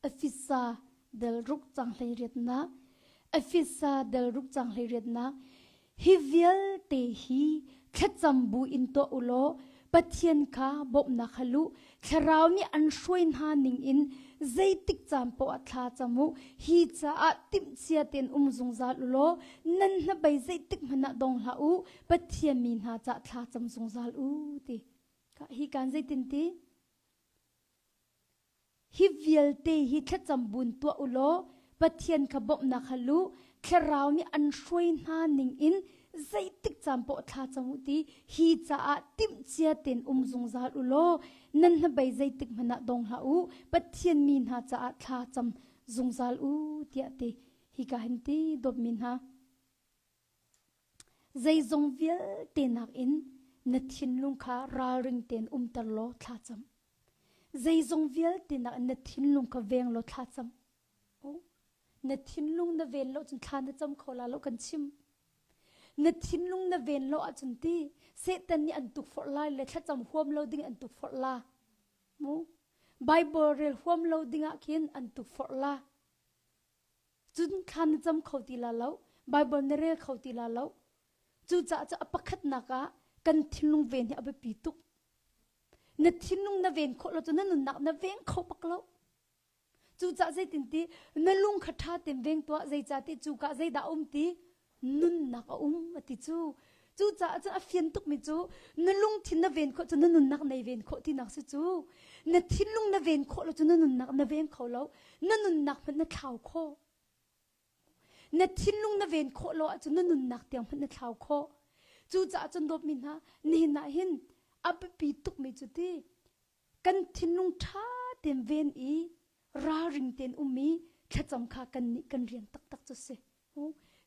A: Efesa del ruk cang hlei riatnak. Efesa del ruk cang hlei riatnak. Hi vialte hi thlacam bu in tuah u law Pathian kha bawmhnak hal u. Thlarau nih an hruai hna ning in zeitik caan paoh ah thla cam u. Hi caah timhcia tein um zungzal u law nan hnabei zeitik hmanh ah dong hlah u. Pathian mi hna cah thla cam zungzal u ti. Hi kan zeitin ti? Hi vialte hi thlacam buin tuah u law Pathian kha bawmhnak hal u. Thlarau nih an hruai hna ning in zeitik caan paoh thla cam u ti hi caah timhcia tein um zungzal u law nan hnabei zeitik hmanh ah dong hlah u. Pathian mi hna caah thla cam zungzal u tiah ti. Hika hin ti dawtmi hna. Zeizong vialte nakin na thinlung kha ralring tein umter law thla cam. Zeizong vialte nakin na thinlung kha veng law thla cam. Na thinlung na ven lo cun thla na cam kho la lo kan chim. Na thinlung na ven lo ahcun ti Satan nih an tukforh lai le thlacam huam lo ding an tukforh la. Mu Bible rel huam lo ding ah khin an tukforh la. Cun thla na cam kho ti la lo, Bible na rel kho ti la lo. Cucaah cu a pakhatnak ah kan thinlung ven hi a biapi tuk. Na thinlung na ven khawh lo cu na nunnak na veng kho bak lo. Cucaah zeitin ti na lung kha ṭha tein veng tuah zeicah ti cu ka zeidah um ti nunnak a um a ti cu. Cucaah cun a fian tukmi cu na lungthin na ven khawh cu na nunnak nei ven khawh tinak si cu. Na thinlung na ven khawh lo cu na nunnak na veng kho lo. Na nunnak hmanh na thlau khawh. Na thinlung na ven khawh lo ahcun na nunnak tiang hmanh na thlau khawh. Cucaah cun dawtmi hna, nihin ah hin a biapi tukmi cu ti kan thinlung ṭha tein ven i ralring tein um i thlacam kha kannih kan rian taktak cu si.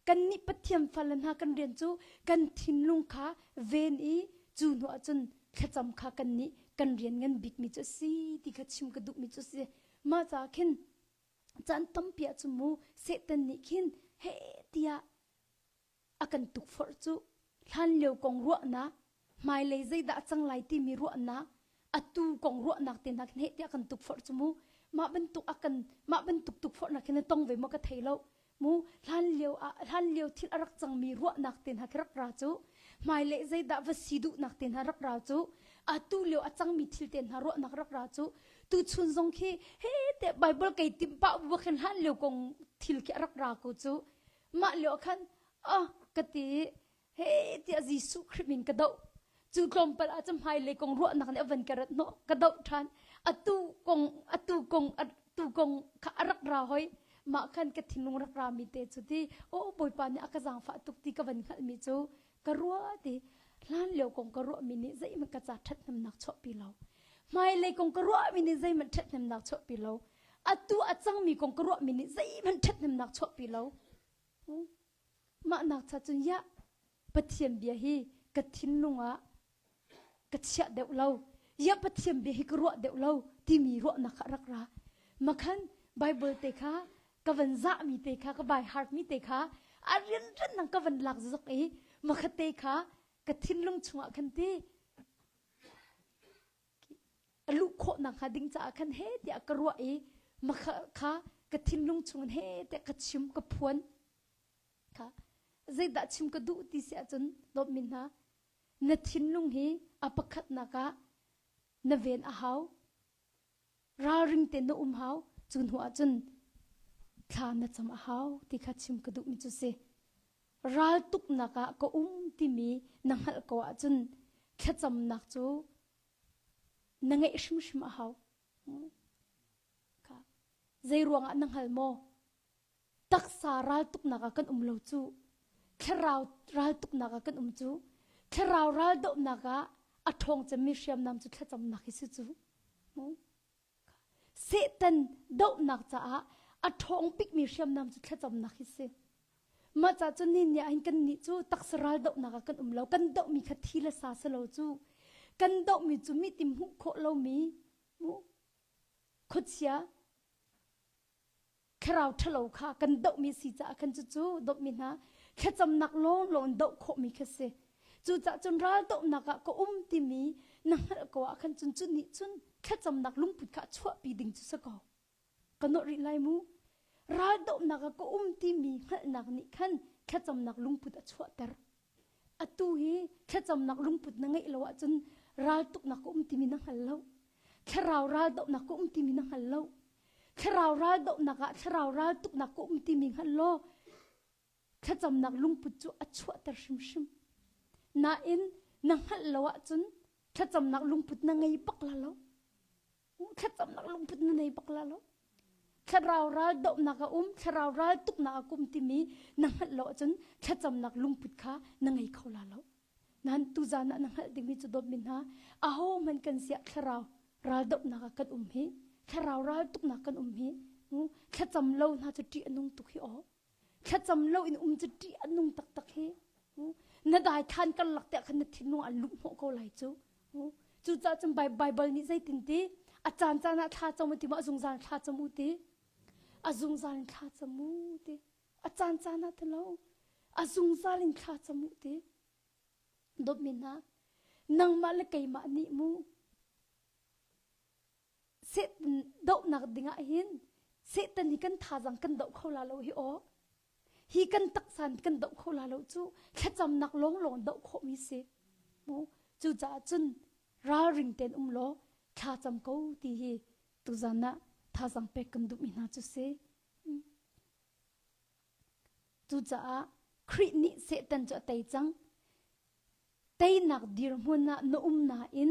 A: Kannih Pathian fale hna kan rian cu kan thinlung kha ven i cu hnu ahcun thlacam kha kannih kan rian ngan bikmi cu a si ti kha chim ka duhmi cu a si. Mah caah khin caan tampi ah cun mu Satan nih khin heh tiah a kan tukforh cu hlanlio kong ruahnak hmailei zeidah a cang lai timi ruahnak atu kong ruahnak te hna khin heh tiah kan tukforh cu mu mah bantuk a kan mah bantuk tukforhnak hin na tong ve maw ka thei lo mu hlanlio ah hlanlio thil a rak cangmi ruahnak te hna khi rak ra cu hmailei zeidah va si duhnak te hna rak ra cu. Atu lio a cangmi thil te hna ruahnak rak ra cu tu chun zong khi he te Bible kei tim pa bu khin hlan lio kong thil khi a rak ra ko cu. Mah lio khan ah ka ti he tiah Jesuh Khrih min ka doh. Cu tlawmpal ah cun hmailei kong ruahnak nih a van ka rat hnawh ka doh ṭhan. Atu kong atu kong atu kong kha a rak ra hoi. Mah khan ka thinlung rak ra mi te cu ti aw Bawipa nih a ka zaangfah tuk ti ka van hngalhmi cu ka ruah ti hlan lio kong ka ruahmi nih zeihmanh ka ca ṭhathnemnak chuahpi lo. Hmailei kong ka ruahmi nih zeihmanh ṭhathnemnak chuahpi lo. Atu a cangmi kong ka ruahmi nih zeihmanh ṭhathnemnak chuahpi lo. Mah nak cha cun ya Pathian bia hi ka thinlung ah ka chiah deuh lo. Ya Pathian bia hi ka ruah deuh lo timi ruahnak kha rak ra. Makhan Bible te kha ka van zahmi te kha ka by heart mi te kha a rianrian nang ka van lak zok i makhat te kha ka thinlung chungah khan ti a luh khawh nakhnga ding caah khan he tiah ka ruah i makha kha ka thinlung chungin he tiah ka chim ka phuan kha zeidah chim ka duh ti si ahcun dawtmi hna na thinlung hi a pakhatnak ah na ven a hau ralring te na um hau cu hnu ahcun thla na cam a hau ti kha chim ka duhmi cu si raltuknak ah ka um timi na hngalh ko ahcun thlacamnak cu na ngeih hrimhrim a hau. Zei ruangah na hngal maw? Taksa raltuknak ah kan um lo cu. Thlarau raltuknak ah kan um cu. Thlarau raldohnak ah a ṭhawng cemmi hriamnam cu thlacamnak hi si cu. Satan dohnak caah a ṭhawng bikmi hriamnam cu thlacamnak hi si. Mah ca cun ni nih ah hin kannih cu taksa ral dohnak ah kan um lo. Kan dohmi kha thi le sa si lo cu. Kan dohmi cu mi ti hmuh khawh lomi mu khuachia thlarau ṭhalo kha kan dohmi si caah khan cucu dawtmi hna thlacamnak lawnglawng in doh khawhmi kha si. Cucaah cun ral dohnak ah ka um timi na hngalh ko ah khan cun cu nih cun thlacamnak lungput kha a chuahpi ding cu si ko. Ka nawh rih lai mu. Ral dohnak ah ka um timi hngalhnak nih khan thlacamnak lungput a chuahter. Atu hi thlacamnak lungput na ngeih lo ahcun raltuknak ka um timi na hngal lo. Thlarau raldohnak ka um timi na hngal lo. Thlarau raldohnak ah thlarau raltuknak ka um timi hngal law thlacamnak lungput cu a chuahter hrimhrim. Nain na hngalh lo ahcun thlacamnak lungput na ngei bak la lo. Thlacamnak lungput na nei bak la lo. Thlarau ral dohnak a um, thlarau ral tuknak a kum timi na hngalh lo ahcun thlacamnak lungput kha na ngei kho la lo. Nan tuzan ah na hngalh dingmi cu dawtmi hna, aho hmanh kan siah thlarau ral dohnak ah kan um hi, thlarau ral tuknak kan um hi, thlacam lo hna cu ṭih a nung tuk hi aw. Thlacam lo in um cu ṭih a nung taktak hi. Na daithlan karlak te ah khan na thinlung an luh hnawh ko lai cu. Cucaah cun Bible nih zeitin ti a caan caan ah thla cam u ti maw a zungzal thla cam u ti a zungzal in thla cam u ti a caan caan ah ti lo a zungzal in thla cam u ti dawtmi hna nangmah le keimah nih mu Satan dohnak dingah hin Satan hi kan thazang kan doh kho la lo hi aw hi kan taksa kan doh kho la lo cu thlacamnak lawnglawng doh khawhmi si mu cucaah cun ralring tein um law thlacam ko ti hi tuzan ah thazang pek kan duhmi hna cu si cucaah Khrih nih Satan cu a tei cang teinak dirhmun ah na um nain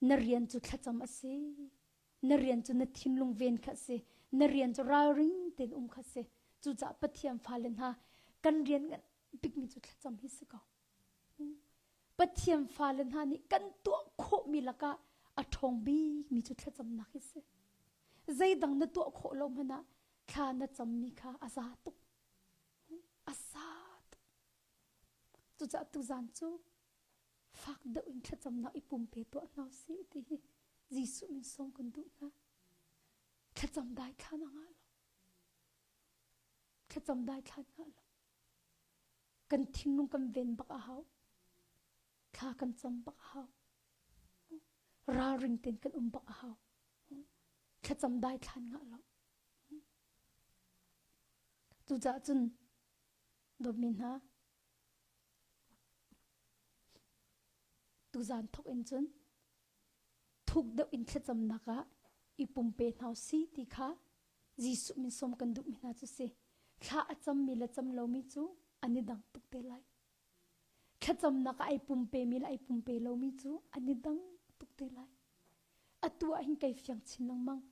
A: Na rian cu thlacam a si. Na rian cu na thinlung ven kha a si. Na rian cu ralring tein um kha a si. Cucaah Pathian fale hna kan rian ngan bikmi cu thlacam hi si ko. Pathian fale hna nih kan tuah khawhmi lakah a ṭhawng bikmi cu thlacamnak hi si. Zeidang na tuah khawh lo hmanh ah thla na cammi kha a za tuk. A za tuk. Cucaah tuzan cu fak deuh in thlacamnak i pumpe tuah hna usih ti hi Jesuh min sawm kan duh hna. Thlacam dai thlan a ngah lo. Thlacam dai thlan ngah lo. Kan thinlung kan ven bak a hau. Thla kan cam bak a hau. Ralring tein kan um bak a hau. Thlacam dai thlan ngah lo. Cucaah cun dawtmi hna Tuzaan thawk in cun. Thuk deuh in thlacamnak ah i pumpe hna si ti kha Jesuh min sawm kan duhmi hna cu si. Thla a cammi le cam lomi cu an i dang tuk te lai. Thlacamnak ah ai pumpemi le ai pumpe lomi cu an i dang tuk te lai. Atu ah hin kai fiang chin lengmang.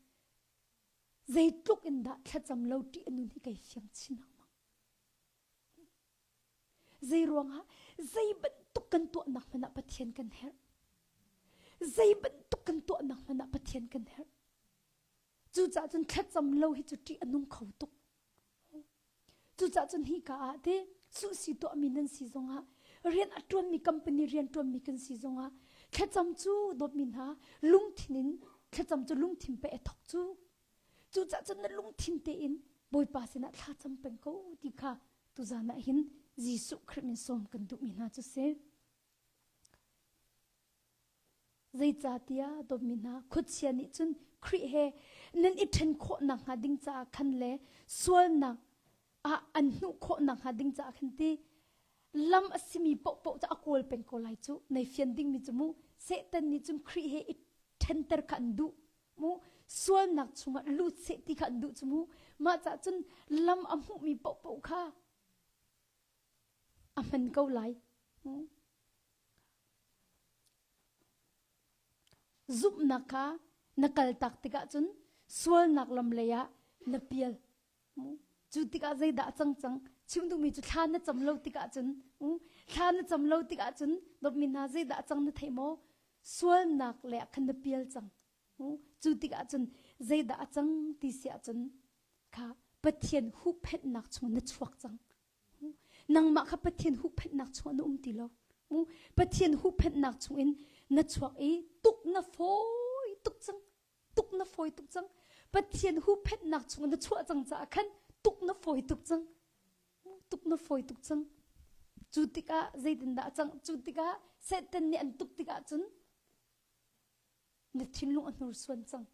A: Zeitluk in dah thlacam lo ṭih a nun hi kai fiang chin lengmang. Zei ruangah zei bantuk kan tuahnak hmanh ah Pathian kan herh. Zei bantuk kan tuahnak hmanh ah Pathian kan herh. Cucaah cun thlacam lo hi cu ṭih a nung kho tuk. Cucaah cun hi ka ah te suhsi tuahmi nan si zongah rian a ṭuanmi company rian ṭuanmi kan si zongah thlacam cu dawtmi hna lungthin in thlacam cu lungthin pe a thok cu. Cucaah cun na lungthin tein Bawipa sinah thlacam peng ko ti kha tuzan ah hin Jesuh Khrih min sawm kan duhmi hna cu si. Zeicahtiah dawtmi hna khuachia nih cun Khrih he nan i ṭhen khawh nakhnga ding caah khan le sualnak ah an hnuh khawh nakhnga ding caah khan ti lam a simi paohpaoh cu a kawl peng ko lai cu. Nei fian dingmi cu mu Satan nih cun Khrih he i ṭhenter kha an duh. Mu sualnak chungah lut seh ti kha an duh cu mu. Mah caah cun lam a hmuhmi paohpaoh kha a hman ko lai. Zumhnak kha na kaltak tikah cun sualnak lam lei ah na pial. Cu tikah zeidah a cang cang? Chim duhmi cu thla na cam lo tikah cun thla na cam lo tikah cun dawtmi hna zeidah a cang na thei maw? Sualnak lei ah khan na pial cang. Cu tikah cun zeidah a cang ti si ahcun kha Pathian huhphenhnak chung na chuak cang. Nangmah kha Pathian huhphenhnak chungah na um ti lo. Pathian huhphenhnak chungin na chuak i tuk na fawi tuk cang. Tuk na fawi tuk cang. Pathian huhphenhnak chungin na chuah cang caah khan tuk na fawi tuk cang. Tuk na fawi tuk cang. Cu tikah zeitindah a cang? Cu tikah Satan nih an tuk tikah cun na thinlung a hnursuan cang.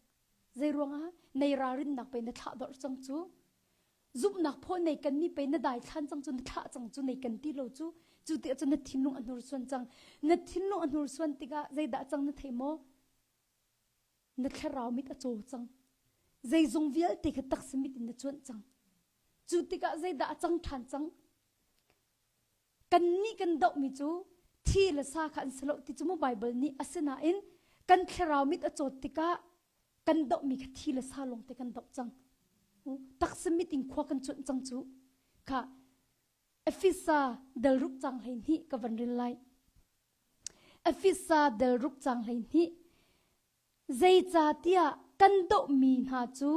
A: Zei ruangah nei ralrinnak pei na thlah dorh cang cu. Zumhnak phaw nei kan mi pei na daithlan cang cu na thlah cang cu nei kan ti lo cu. Cu tikah cun na thinlung a hnursuan cang. Na thinlung a hnursuan tikah zeidah cang na thei maw? Na thlarau mit a caw cang. Zeizong vialte kha taksa mit in na cuanh cang. Cu tikah zeidah a cang ṭhan cang? Kannih kan dohmi cu thi le sa kha an si lo ti cu mu Baibal nih asinain kan thlarau mit a cawt tikah kan dohmi kha thi le sa lawngte kan doh cang. Taksa mit in khua kan cuanh cang cu. Kha Efesa delruk cang 12 ka van rel lai. Efesa delruk cang 12 Zeicahtiah kan dohmi hna cu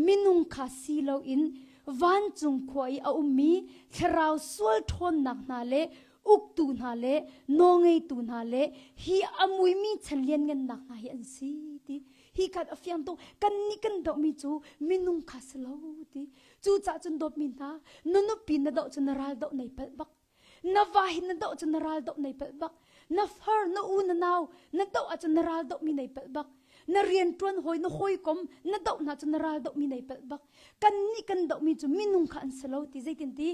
A: minung kha si loin vancung khua i a ummi thlarau sual ṭhawnnak hna le uktu hna le nawlngeitu hna le hi a muimi chan lianngannak hna hi an si ti. Hi khan a fiang tuk. Kannih kan dohmi cu minung kha si lo ti. Cucaah cun dawtmi hna, na nupi na doh cu na ral doh nei palh bak. Na va hi na doh cu na ral doh nei palh bak. Na far, na u, na nau na doh ahcun na ral dohmi nei palh bak. Na rianṭuan hawi, na hawikom na doh hna cu na ral dohmi nei palh bak. Kannih kan dohmi cu minung kha an si lo ti zeitinti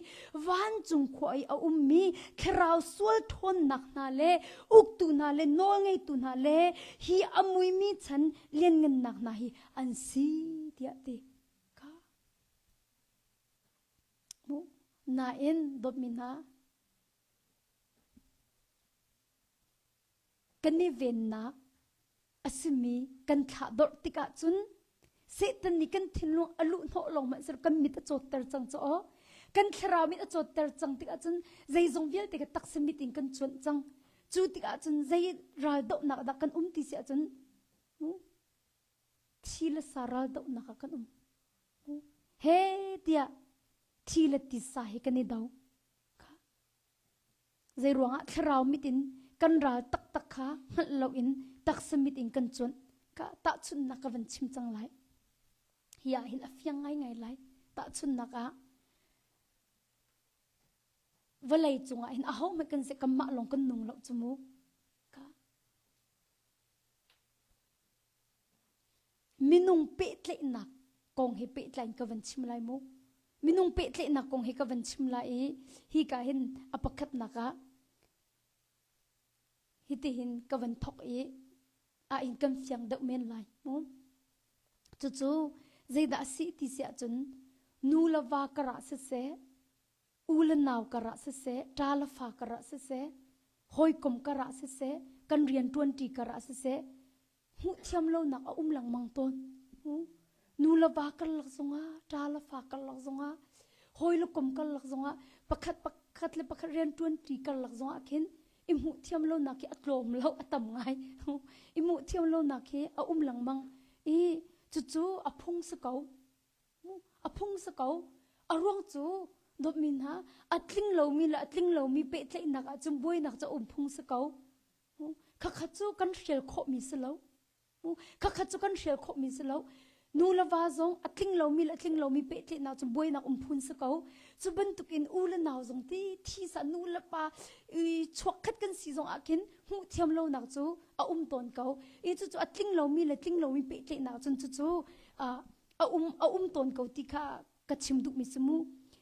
A: vancung khua i a ummi thlarau sual ṭhawnnak hna le uktu hna le nawlngeitu hna le hi a muimi chan lianngannak hna hi an si tiah ti. Kha. Nain dawtmi hna kan i vennak a simi kan thlahdorh tikah cun Satan nih kan thinlung a luh hnawh lawng hmanh kan mit a cawtter cang cu aw kan thlarau mit a cawtter cang tikah cun zeizong vialte kha taksa mit in kan cuanh cang cu tikah cun zei ral dohnak dah kan um ti si ahcun thi le sa ral dohnak ah kan um he tiah thi le tisa hi kan i do Zei ruangah thlarau mit in kan ral taktak kha hngalh loin taksa mit in kan cuanh ka tahchunhnak ka van chim cang lai. Hi ah hin a fiang ngaingai lai. Tahchunhnak ah vawlei cungah hin ahohmanh kan si kanmah lawng kan nung lo cu mu. Ka Minung pehtlaihnak kong he pehtlai in ka van chim lai mu. Minung pehtlaihnak kong he ka van chim lai i hi ka hin a pakhatnak ah hitihin ka van thok i. Ah in kan fiang deuh men lai mu. Cucu zeidah a si ti si ahcun nu le va karah siseh, u le nau karah siseh, ṭa le fa karah siseh, hawikom karah siseh, kan rianṭuanṭi karah siseh, hmuh thiam lonak a um lengmang tawn. Nu le va karlak zongah, ṭa le fa karlak zongah, hawi le kom karlak zongah, pakhat pakhat le pakhat rianṭuanṭi karlak zongah khin i hmuh thiam lonak hi a tlawm lo, a tam ngai. I hmuh thiam lonak hi a um lengmang. I cucu a phung si ko. A phung si ko. A ruang cu dawtmi hna a tling lomi le a tling lomi pehtlaihnak ahcun buainak cu a um phung si ko. Khakha cu kan hrial khawhmi si lo. Khakha cu kan hrial khawhmi si lo. Nu le va zong a tling lomi le a tling lomi pehtlaihnak cu buainak um phun si ko. Cu bantukin u le nau zong ti thi sa nu le pa i chuak khat kan si zong ah khin hmuh thiam lonak cu a um tawn ko. I cucu a tling lomi le tling lomi pehtlaihnak cun cucu a um a um tawn ko ti kha ka chim duhmi si mu.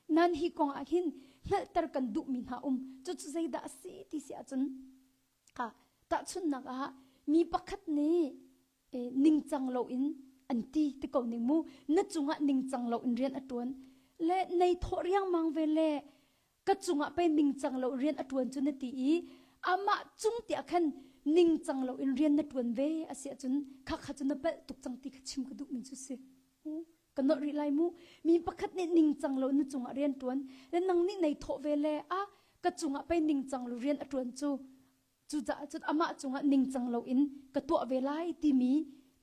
A: Nan hi kong ah hin hngalhter kan duhmi hna um. Cucu zeidah a si ti si ahcun ah tahchunhnak ah mi pakhat nih ningcang loin an ti ti ko ning mu na cungah ningcang loin rian a ṭuan le nei thawh riangmang ve le ka cungah pei ningcang lo rian a ṭuan cu na ti i amah cung tiah khan ningcang loin rian na ṭuan ve a si ahcun kha kha cu na palh tuk cang ti kha chim ka duhmi cu si ka nolh rih lai mu mi pakhat nih ningcang lo na cungah rian ṭuan le nang nih nei thawh ve le a ka cungah pei ningcang lo rian a ṭuan cu cucaah cun amah cungah ningcang loin ka tuah ve lai timi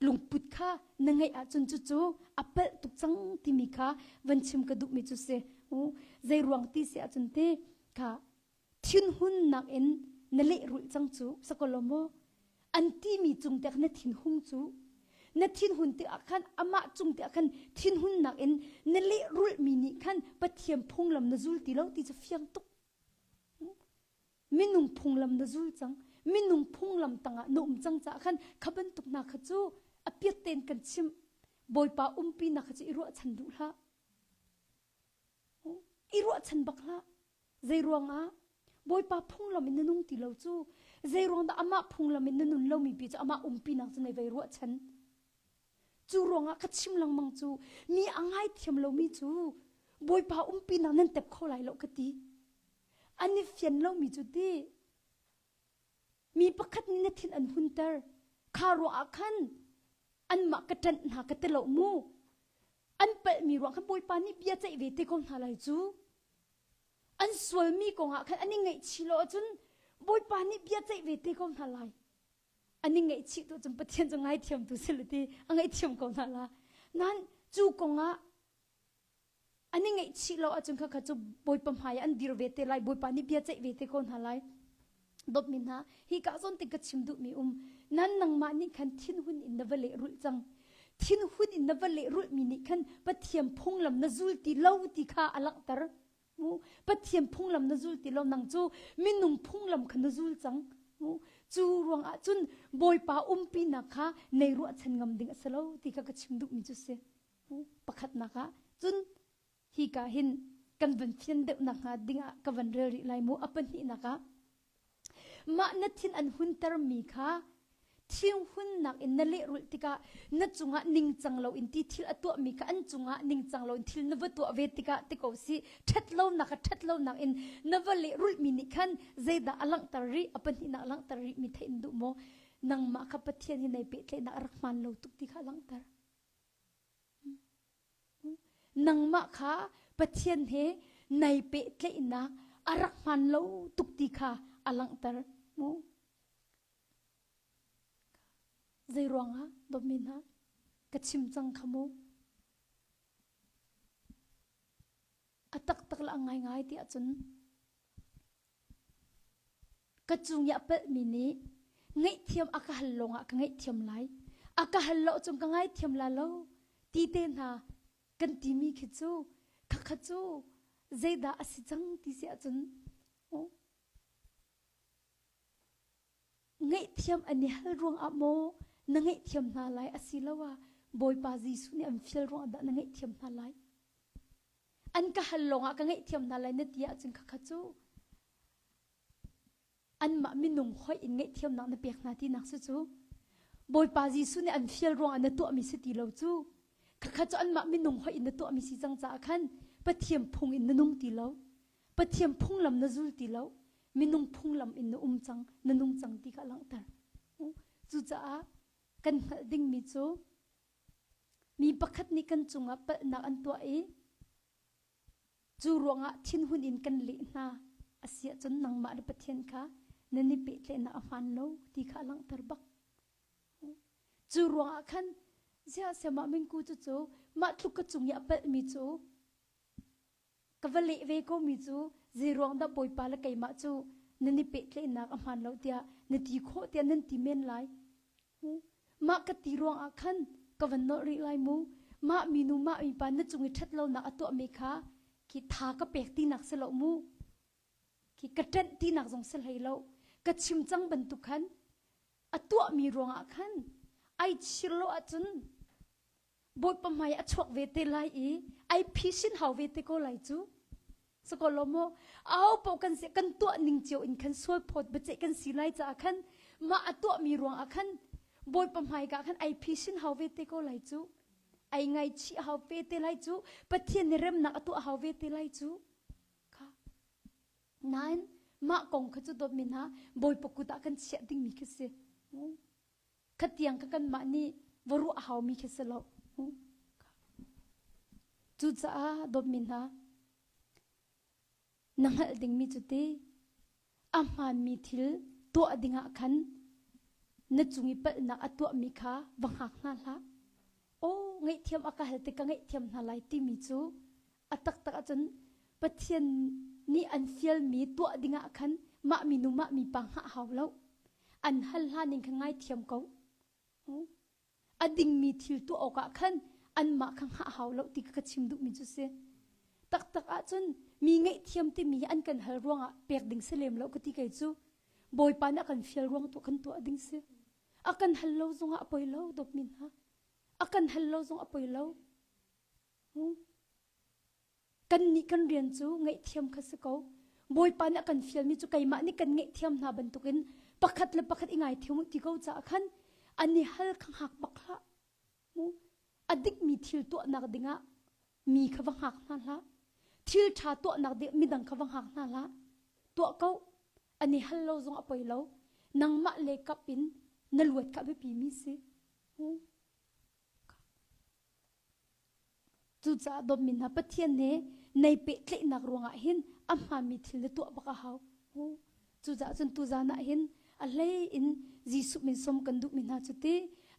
A: lungput kha na ngeih ahcun cucu a palh tuk cang timi kha van chim ka duhmi cu si zei ruang ti si ahcun ti kha thinhunnak in na lehrulh cang cu sakolo maw an timi cung te na thinhung cu na thinhun tikah khan amah cung tikah khan thinhunnak in na lehrulhmi nih khan Pathian phunglam na zul ti lo ti cu fiang tuk minung phunglam na zul cang minung phunglam tangah na um cang caah khan kha bantuk hna kha cu a piat tein kan chimh Bawipa umpi nak kha cu i ruahchan duh hlah i ruahchan bak hlah zei ruangah Bawipa phunglam in na nung ti lo cu zei ruang dah amah phunglam in na nun lomi pi cu amah umpi nak cu nei vei ruahchan cu ruangah ka chim lengmang cu mi a ngaithiam lomi cu Bawipa umpi nak nan tep kho lai lo ka ti an i fian lomi cu ti mi pakhat nih na thin an hunter kha ruah ah khan anmah ka ṭanh hna ka ti lo mu an palhmi ruang khan Bawipa nih bia ceih ve te ko hna lai cu an sualmi kongah khan an i ngaihchih lo ahcun Bawipa nih bia ceih ve te ko hna lai an i ngaihchih tu cun Pathian cu ngaithiamtu si le ti a ngaihthiam ko hna la nan cu kongah an i ngaihchih lo ahcun kha kha cu Bawipa hmai an dir ve te lai Bawipa nih bia ceih ve te ko hna lai dawtmi hna hi ka zawn tik ka chim duhmi um nan nangmah nih khan thinhun in na va lehrulh cang thinhun in na va lehrulhmi nih khan Pathian phunglam na zul ti lo ti kha a langhter mu Pathian phunglam na zul ti lo nang cu minung phunglam kha na zul cang mu cu ruangah cun Bawipa umpinak kha nei ruahchan ngam ding a si lo ti kha ka chim duhmi cu si Pakhatnak ah cun hika hin kan van fian deuh nakhnga dingah ka van rel rih lai mu. A pahnihnak ah mah na thin an huntermi kha thinhunnak in na lehrulh tikah na cungah ningcang loin ti thil a tuahmi kha an cungah ningcang loin thil na va tuah ve tikah ti ko si ṭhat lonak a ṭhat lonak in na va lehrulhmi nih khan zeidah a langhter rih a pahnihnak a langhter rih mi theih in duh maw nangmah kha Pathian hi nei pehtlaihnak a rak hmaan lo tuk ti kha a langhter Nangmah kha Pathian he nai pehtlaihnak a rak hmaan lo tuk ti kha a langhter mu. Zei ruangah dawtmi hna ka chim cang kha mu. A taktak le a ngaingai ti ahcun Ka cung i a palhmi nih ngaihthiam a ka hal lawngah ka ngaihthiam lai. A ka hal lo cun ka ngaithiam la lo ti te hna kan timi khi cu khakha cu zeidah a si cang ti si ahcun ngaihthiam an i hal ruangah maw na ngaihthiam hna lai asiloah Bawipa Jesuh nih an fial ruangah dah na ngaihthiam hna lai? An ka hal lawngah ka ngaihthiam hna lai na ti ahcun khakha cu anmah minung hoih in ngaihthiamnak na pek hna tinak cu cu. Bawipa Jesuh nih an fial ruangah na tuahmi si ti lo cu. Khakha cu anmah minung hoih in na tuahmi si cang caah khan Pathian phung in na nung ti lo. Pathian phunglam na zul ti lo. Minung phunglam in na um cang, na nung cang ti kha a langhter. Cucaah kan hngalh dingmi cu mi pakhat nih kan cungah palhnak an tuah i Cu ruangah thinhun in kan leh hna a si ahcun nangmah le Pathian kha nan i pehtlaihnak a hmaan lo ti kha a langhter bak. Cu ruangah khan ziah mah mingku cu cu mah tluk ka cung i a palhmi cu ka va leh ve ko mi cu zei ruang dah Bawipa le keimah cu nan i pehtlaihnak a hmaan lo tiah na ti khawh tiah nan ti men lai. Mah ka ti ruangah khan ka van nolh rih lai mu. Mah minu mah mipa na cung i ṭhat lonak a tuahmi kha khi tha ka pek tinak si lo mu. Khi ka ṭenh tinak zong si hlei lo. Ka chim cang bantuk khan a tuahmi ruangah khan ai chir lo ahcun Bawipa hmai a chuak ve te lai i ai phisin hau ve te ko lai cu. Sako lo maw aho paoh kan si kan tuah ning cio in khan sual phawt biaceih kan si lai caah khan mah a tuahmi ruangah khan Bawipa hmai ka khan ai phisin hau ve te ko lai cu. Ai ngaichih hau ve te lai cu. Pathian nih remnak a tuah hau ve te lai cu. Kha. Nain mah kong kha cu dawtmi hna Bawipa kut ah kan chiah dingmi khi si. Khatiang kha kanmah nih va ruah haumi khi si lo. Cucaah dawtmi hna, na hngalh dingmi cu ti a hmaanmi thil tuah dingah khan na cung i palhnak a tuahmi kha va hngak hna hlah. Aw, ngaihthiam a ka hal tik ka ngaihthiam hna lai timi cu a taktak ahcun Pathian nih an fialmi tuah dingah khan mah minu mah mipa hngah hau lo. An hal hlan in khan ngaithiam ko. A dingmi thil tuah awkah khan anmah kha hngah hau lo ti ka chim duhmi cu si. Taktak ahcun mi ngaihthiam timi hi an kan hal ruangah pek ding si lem lo ka ti kei cu. Bawipa nih a kan fial ruang tu kan tuah ding si. A kan hal lo zongah a poi lo dawtmi hna. A kan hal lo zong a poi lo. Kannih kan rian cu ngaihthiam kha si ko. Bawipa nih a kan fialmi cu keimah nih kan ngaihthiam hna bantukin pakhat le pakhat i ngaithiam u ti ko caah khan an i hal kha hngak bak hlah. A dikmi thil tuahnak dingah mi kha va hngak hna hlah. Thil ṭha tuahnak ding midang kha va hngak hna hlah. Tuah ko. An i hal lo zong a poi lo. Nangmah le kap in na luat kha a biapi mi si. Cucaah dawtmi hna Pathian he nei pehtlaihnak ruangah hin a hmaanmi thil na tuah bak a hau. Cucaah cun tuzan ah hin a hlei in Jesuh min sawm kan duhmi hna cu ti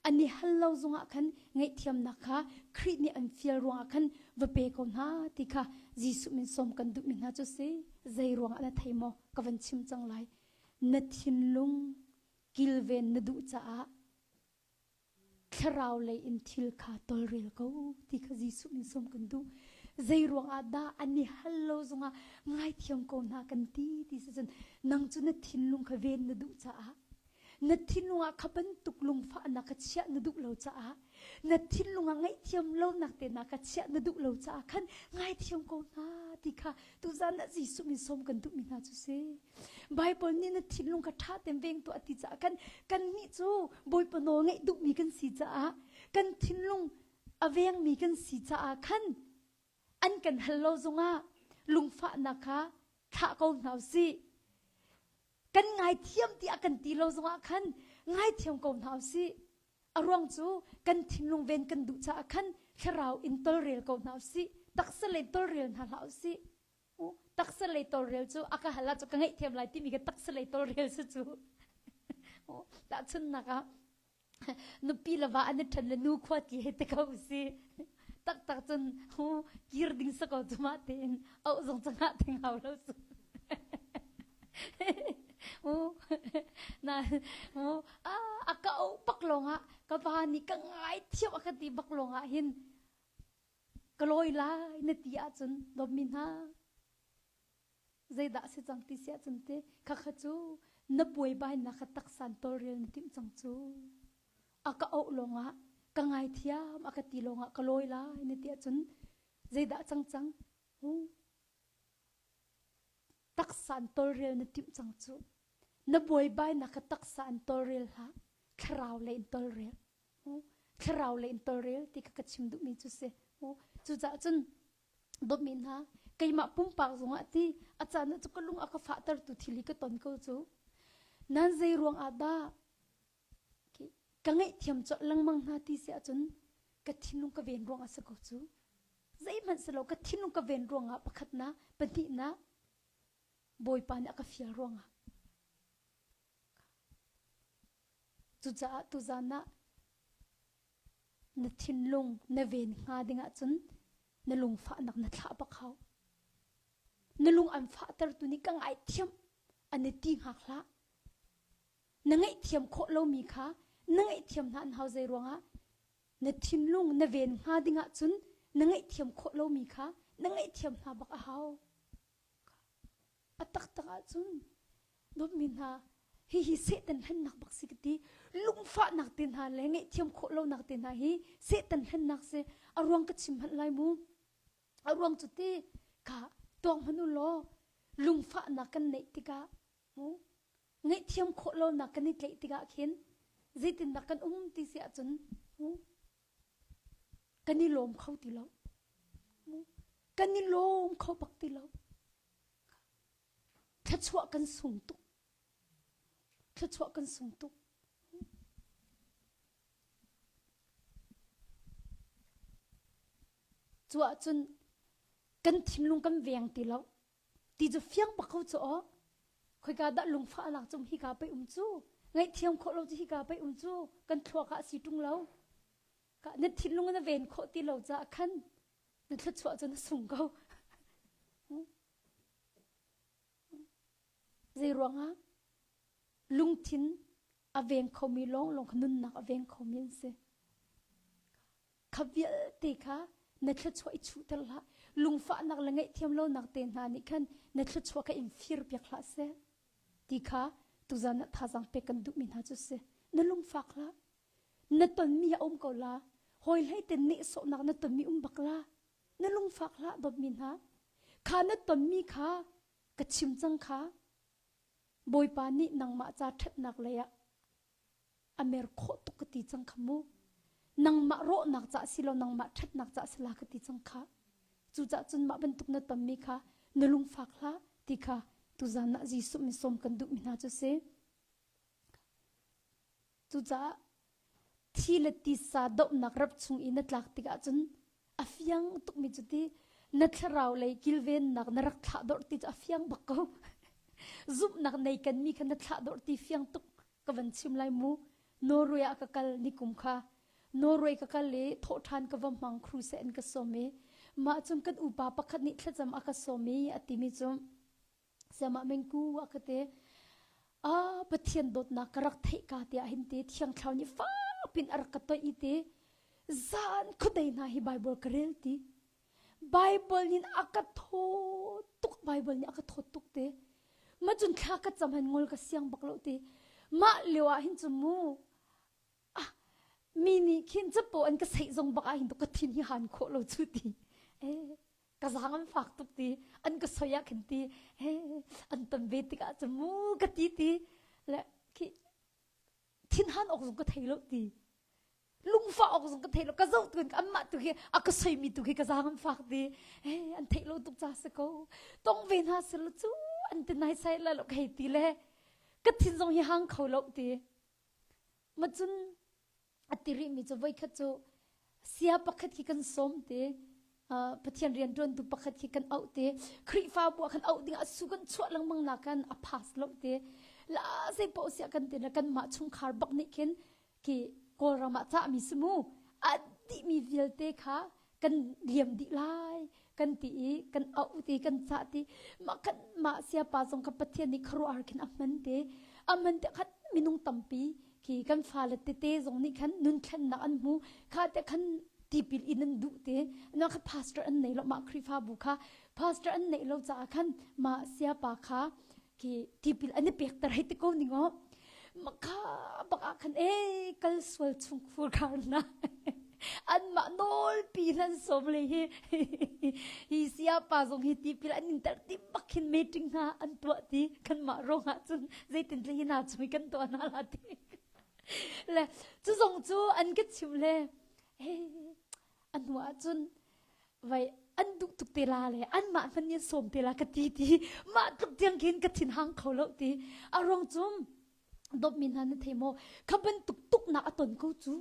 A: an i hal lo zongah khan ngaihthiamnak kha Khrih nih an fial ruangah khan va pe ko hna ti kha Jesuh min sawm kan duhmi hna cu si. Zei ruangah na thei maw ka van chim cang lai. Na thinlung kilven na duh caah Thlarau lei in thil kha tawlrel ko ti kha Jesuh min sawm kan duh. Zei ruangah dah an i hal lo zongah ngaithiam ko hna kan ti ti si cun nang cu na thinlung kha ven na duh caah na thinlung ah kha bantuk lungfahnak kha chiah na duh lo caah na thinlung ah ngaihthiam lonak te hna kha chiah na duh lo caah khan ngaithiam ko hna ti kha tuzan ah Jesuh min sawm kan duhmi hna cu si. Bible nih na thinlung kha ṭha tein veng tuah ti caah kan kannih cu Bawipa nawl ngeih duhmi kan si caah kan thinlung a vengmi kan si caah khan an kan hal lo zongah lungfahnak kha thlah ko hna usih. Kan ngaithiam tiah kan ti lo zongah khan ngaithiam ko hna usih. A ruang cu kan thinlung ven kan duh caah khan thlarau in tolrel ko hna usih. Taksa lei tolrel hna hlah usih. Taksa lei tawlrel cu a ka hal ah cu ka ngaihthiam lai timi ka taksa lei tawlrel si cu. Tahchunhnak ah nupi le va an i ṭhen le nu khua ti hei ti ko si. Taktak cun kir ding si ko cu mah tein auh zong cu ngah theng hau lo cu. Na a ka auh bak lawngah ka va nih ka ngaithiam a ka ti bak lawngah hin Ka lawi lai na ti ahcun dawtmi hna zeidah si cang ti si ahcun te khakha cu na buaibainak kha taksan tawlrel na timh cang cu. A ka auh lawngah ka ngaithiam a ka ti lawngah ka lawi lai na ti ahcun zeidah cang cang? Taksa an tawlrel na timh cang cu. Na buaibainak kha taksa an tawlrel hlah. Thlarau lei in tolrel. Thlarau lei in tolrel ti kha ka chim duhmi cu si. Cucaah cun dawtmi hna keimah pumpak zongah ti a caan ah cu ka lung a ka fahtertu thil hi ka ton ko cu. Nan zei ruang ah dah ka ngaihthiam colh lengmang hna ti si ahcun ka thinlung ka ven ruang ah si ko cu. Zeihmanh si lo ka thinlung ka ven ruangah pakhatnak pahnihnak Bawipa nih a ka fial ruangah. Cucaah tuzan ah na thinlung na ven hnga ding ahcun na lungfahnak na thlah bak hau. Na lung an fahtertu nih ka ngaithiam an i ti hngak hlah. Na ngaihthiam khawh lomi kha na ngaihthiam hna an hau zei ruangah na thinlung na ven hnga ding ahcun na ngaihthiam khawh lomi kha na ngaihthiam hna bak a hau. A taktak ahcun dawtmi hna hihi Satan hlennak bak si ka ti. Lungfahnak te hna le ngaihthiam khawh lonak te hna hi Satan hlennak si. A ruang ka chim hmanh lai mu. A ruang cu ti kha tuak hmanh u law lungfahnak kan neih tikah mu ngaihthiam khawh lonak kan i tlaih tikah khin zeitindah kan um ti si ahcun mu kan i lawm kho ti lo. Kan i lawm kho bak ti lo. Thluachuah kan sung tuk. Thluachuah kan sung tuk. Cu ahcun kan thinlung kan veng ti lo. Ti cu fiang bak ko cu aw. Khoika dah lungfahnak cu hika pei um cu. Ngaihthiam khawh lo cu hika pei um cu. Kan thluak ah a si ṭung lo. Na thinlung na ven khawh ti lo caah khan na thluachuah cu na sung ko. Zei ruangah lungthin a veng khomi lawnglawng kha nunnak a veng khomi an si. Kha vialte kha na thluachuah i chuhter hlah. Lungfahnak le ngaihthiam lonak te hna nih khan na thluachuah kha in fir piak hlah seh. Ti kha tuzan ah thazaang pek kan duhmi hna cu si. Na lungfak hlah. Na tonmi a um ko la. Hawi hlei te nehsawhnak na tonmi um bak la. Na lungfak hlah dawtmi hna. Kha na tonmi kha ka chim cang kha. Bawipa nih nangmah ca ṭhatnak lei ah a mer khawh tuk ka ti cang kha mu. Nangmah rawhnak ca si lo nangmah ṭhatnak ca si la ka ti cang kha. Cucah cun mah bantuk na tonmi kha na lungfak hlah ti kha tuzan ah Jesuh min sawm kan duhmi hna cu si. Cucaah thi le tisa dohnak rap chung i na tlak tikah cun a fiang tukmi cu ti na thlarau lei kilvennak na rak thlah dawrh ti cu a fiang bak ko. Zumhnak nei kan mi kha na thlah dawrh ti fiang tuk ka van chim lai mu. Norway ah ka kal nikum kha. Norway ka kal i thawhṭhan ka va hmang crusade an ka sawm i mah cun kan upa pakhat nih thlacam a ka sawm i a timi cu Siamah mengku a ka ti. Ah Pathian dawtnak ka rak theih ka tiah hin ti Thiang Thlarau nih fakpin a rak ka toih i ti zan khuadei hna hi Bible ka rel ti. Bible nin a ka thaw tuk Bible nih a ka thawt tuk ti. Ma cun thla ka cam han ngol ka siang bak lo ti. Mah lio ah hin cu mu ah mi nih khin capo an ka seih zong bak ah hin ka thin hi han khawh lo cu ti. Eh ka zaang an fak tuk ti an ka soi ah khin ti he an ton ve tikah cu mu ka ti ti le khi thinhan awk zong ka thei lo ti lungfah awk zong ka thei lo ka zoh tu anmah tu khi a ka soimi tu khi ka zaang an fak ti he an theih lo tuk ca si ko tong ve hna se lo cu an ti nai sai la lo ka hei ti le ka thin zong hi hang kho lo ti ma cun a ti rihmi cu voikhat cu sia pakhat khi kan sawm te Pathian rianṭuantu pakhat khi kan auh te Khrihfabu ah kan auh ding ah su kan chuah lengmang na kan a pass lo te la zei paoh sia kan ti na kanmah chungkhar bak nih khin khi Kawlram ah cahmi si mu a dihmi vialte kha kan liam dih lai kan ti i kan auh ti kan cah ti mah kan mah siapa zong kha Pathian nih khuaruahhar khin a hman te a hman te khat minung tampi khi kan fale tete zong nih khan nun thlennak an hmu kha te khan tipil in an duh te na kha pastor an nei lo mah Khrihfabu kha pastor an neih lo caah khan mah siapa kha khi tipil an i pekter hei ti ko ning aw makha bak ah khan e kal sual chung khur khar na anmah nawlpi nan sawm le hi hi siapa zong hi tipil an in ter ti bak hin meeting hna an tuah ti kan mah rong ah cun zeitin tle hi na chung kan tuah hna la ti. Le cu zong cu an ka chim le he a hnu ah cun vai an duh tuk te la le an mah hman nih sawm te la ka ti ti mah tluk tiang khin ka thin hang kho lo ti a ruang cum dawtmi hna na thei maw kha bantuk tuknak a ton ko cu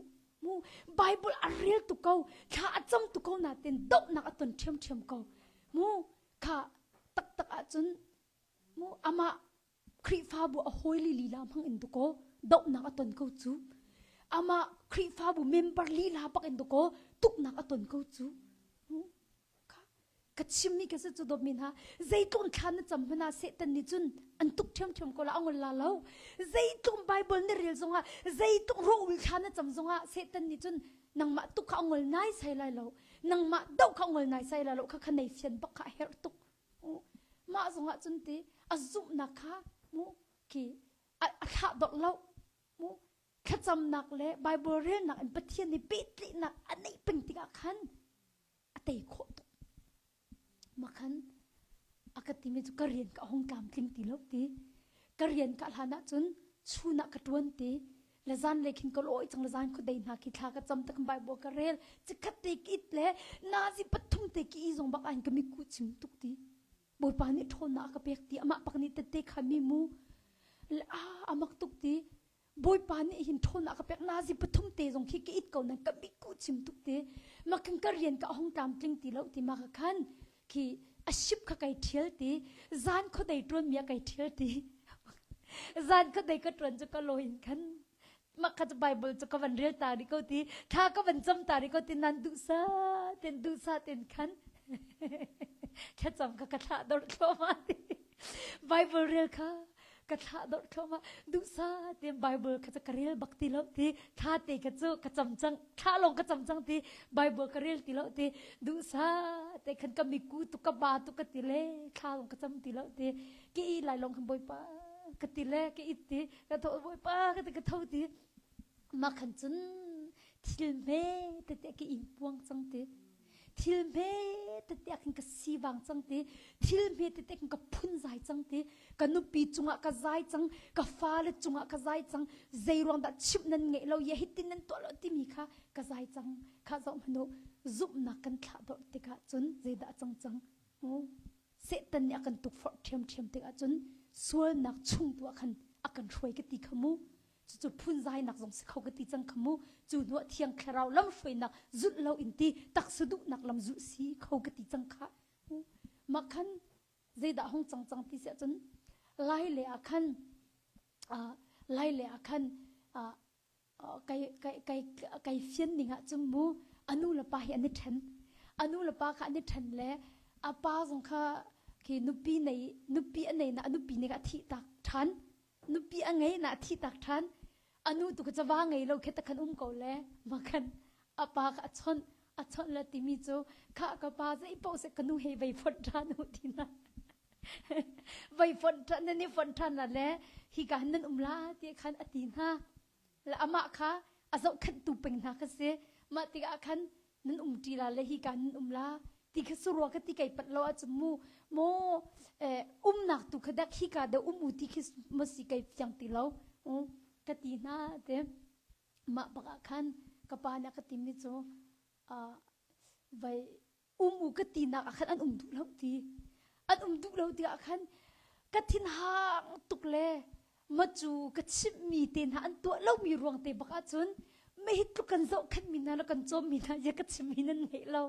A: mu bible a rel tuk ko thla a cam tuk ko natin dohnak a ton ṭhiamṭhiam ko mu kha taktak ahcun mu amah Khrihfabu a hawi li lila hmang in dukaw dohnak a ton ko cu amah Khrihfabu member lila bak in dukaw tuknak a ton ko cu ka chimmi ka si cu dawtmi hna zeitluk thla na cam hmanh ah Satan nih cun an tuk ṭhiamṭhiam ko la a ngol la lo zeitluk Bible na rel zongah zeitluk rawhul thla na cam zongah Satan nih cun nangmah tuk kha a ngol nai sai lai lo nangmah doh kha a ngol nai sai lai lo kha kha nei fian bak kha a herh tuk mah zongah cun ti a zumhnak kha mu khi a thlah dawk lo mu thlacamnak le Bible relnak in Pathian nih pehtlaihnak a neih peng tikah khan a tei khawh tuk makhan a ka timi cu ka rian ka hong tlamtling ti lo ti ka rian ka hlan ahcun chun ah ka ṭuan ti le zan le khin ka lawi cang le zan khuadei hna khi thla ka cam tak Bible ka rel cikhat te ki it le nazi pathum te ki i zong bak ahin ka miku chim tuk ti Bawipa nih ṭhawnnak a ka pek ti amah pak nih tette kha mi mu le a amak tuk ti Bawipa nih hin ṭhawnnak ka pek nazi pathum te zong khi ka it ko nan ka miku chim tuk ti ma kan ka rian ka hong tlamtling ti lo ti ma ka khan khi a ship kha kai ṭhial ti zan khuadei ṭuan mi a kai ṭhial ti zan khuadei ka ṭuan cu ka lawi in khan mah kha cu Bible cu ka van rel ta rih ko ti thla ka van cam ta rih ko ti nan duhsa ten duhsa ten khan thlacam kha ka thlah dor thluahmah ti Bible rel kha ka thlah dor thluahmah duhsa ten Bible kha cu ka rel bak ti lo ti thla te kha cu ka cam cang thla lawng ka cam cang ti Bible ka rel ti lo ti duhsa te khan ka miku tu ka ba tu ka ti le thla lawng ka cam ti lo ti ke i lai lawng khan bawipa ka ti le ka it ti ka tho bawipa ka ti ka tho ti mah khan cun thil hme tete ka ing puang cang ti thil hme tete ah khin ka sivang cang ti thil hme tete khin ka phunzai cang ti ka nupi cungah ka zai cang ka fale cungah ka zai cang zei ruang dah chimh nan ngeih lo ye hitin nan tuah lo timi kha ka zai cang kha zoh hmanu zumhnak kan thlah dawrh tikah cun zeidah cang cang Satan nih a kan tukforh ṭhiamṭhiam tikah cun sualnak chung tu ah khan a kan hruai ka ti kha mu cucu phunzainak zong si kho ka ti cang kha mu cu hnuah thiang thlarau lam hruainak zulh lo in ti taksa duhnak lam zulh si kho ka ti cang kha mah khan zeidah hong cang cang ti siah cun lai le ah khan lai le ah khan kai kai kai kai fian ning ah cun mu anu le pa hi an i ṭhen anu le pa kha an i ṭhen le a pa zong kha khi nupi nei nupi a nei na a nupi nih a thih tak ṭhan nupi a ngei na a thih tak ṭhan anu tu kha va ngei lo khi ta khan um ko le ma khan a pa kha a chawnh a chawnh le timi cu kha ka pa zei paoh se ka nu hei vei fonh ṭhan u ti na vai fonh ṭhan nan i fonh ṭhan la le hi ka nan um la ti khan a ti hna le amah kha a zohkhenhtu peng hna kha si mah tikah khan nan um ṭi la le hi ka nan um la ti kha surua ka ti kai pat lo ahcun mu maw eh, umnak tu kha dak hi ka de um u ti khi ma si kai fiang ti lo ka ti hna te mah bak ah khan ka pa nih a ka timi cu vai um u ka tinak ah khan an um duh lo ti an um duh lo tikah khan ka thinhang tuk le macu ka chimhmi te hna an tuah lomi ruang te bak ahcun mei tluk kan zohkhenhmi hna le kan cawmmi hna ya ka chimmi nan ngeih lo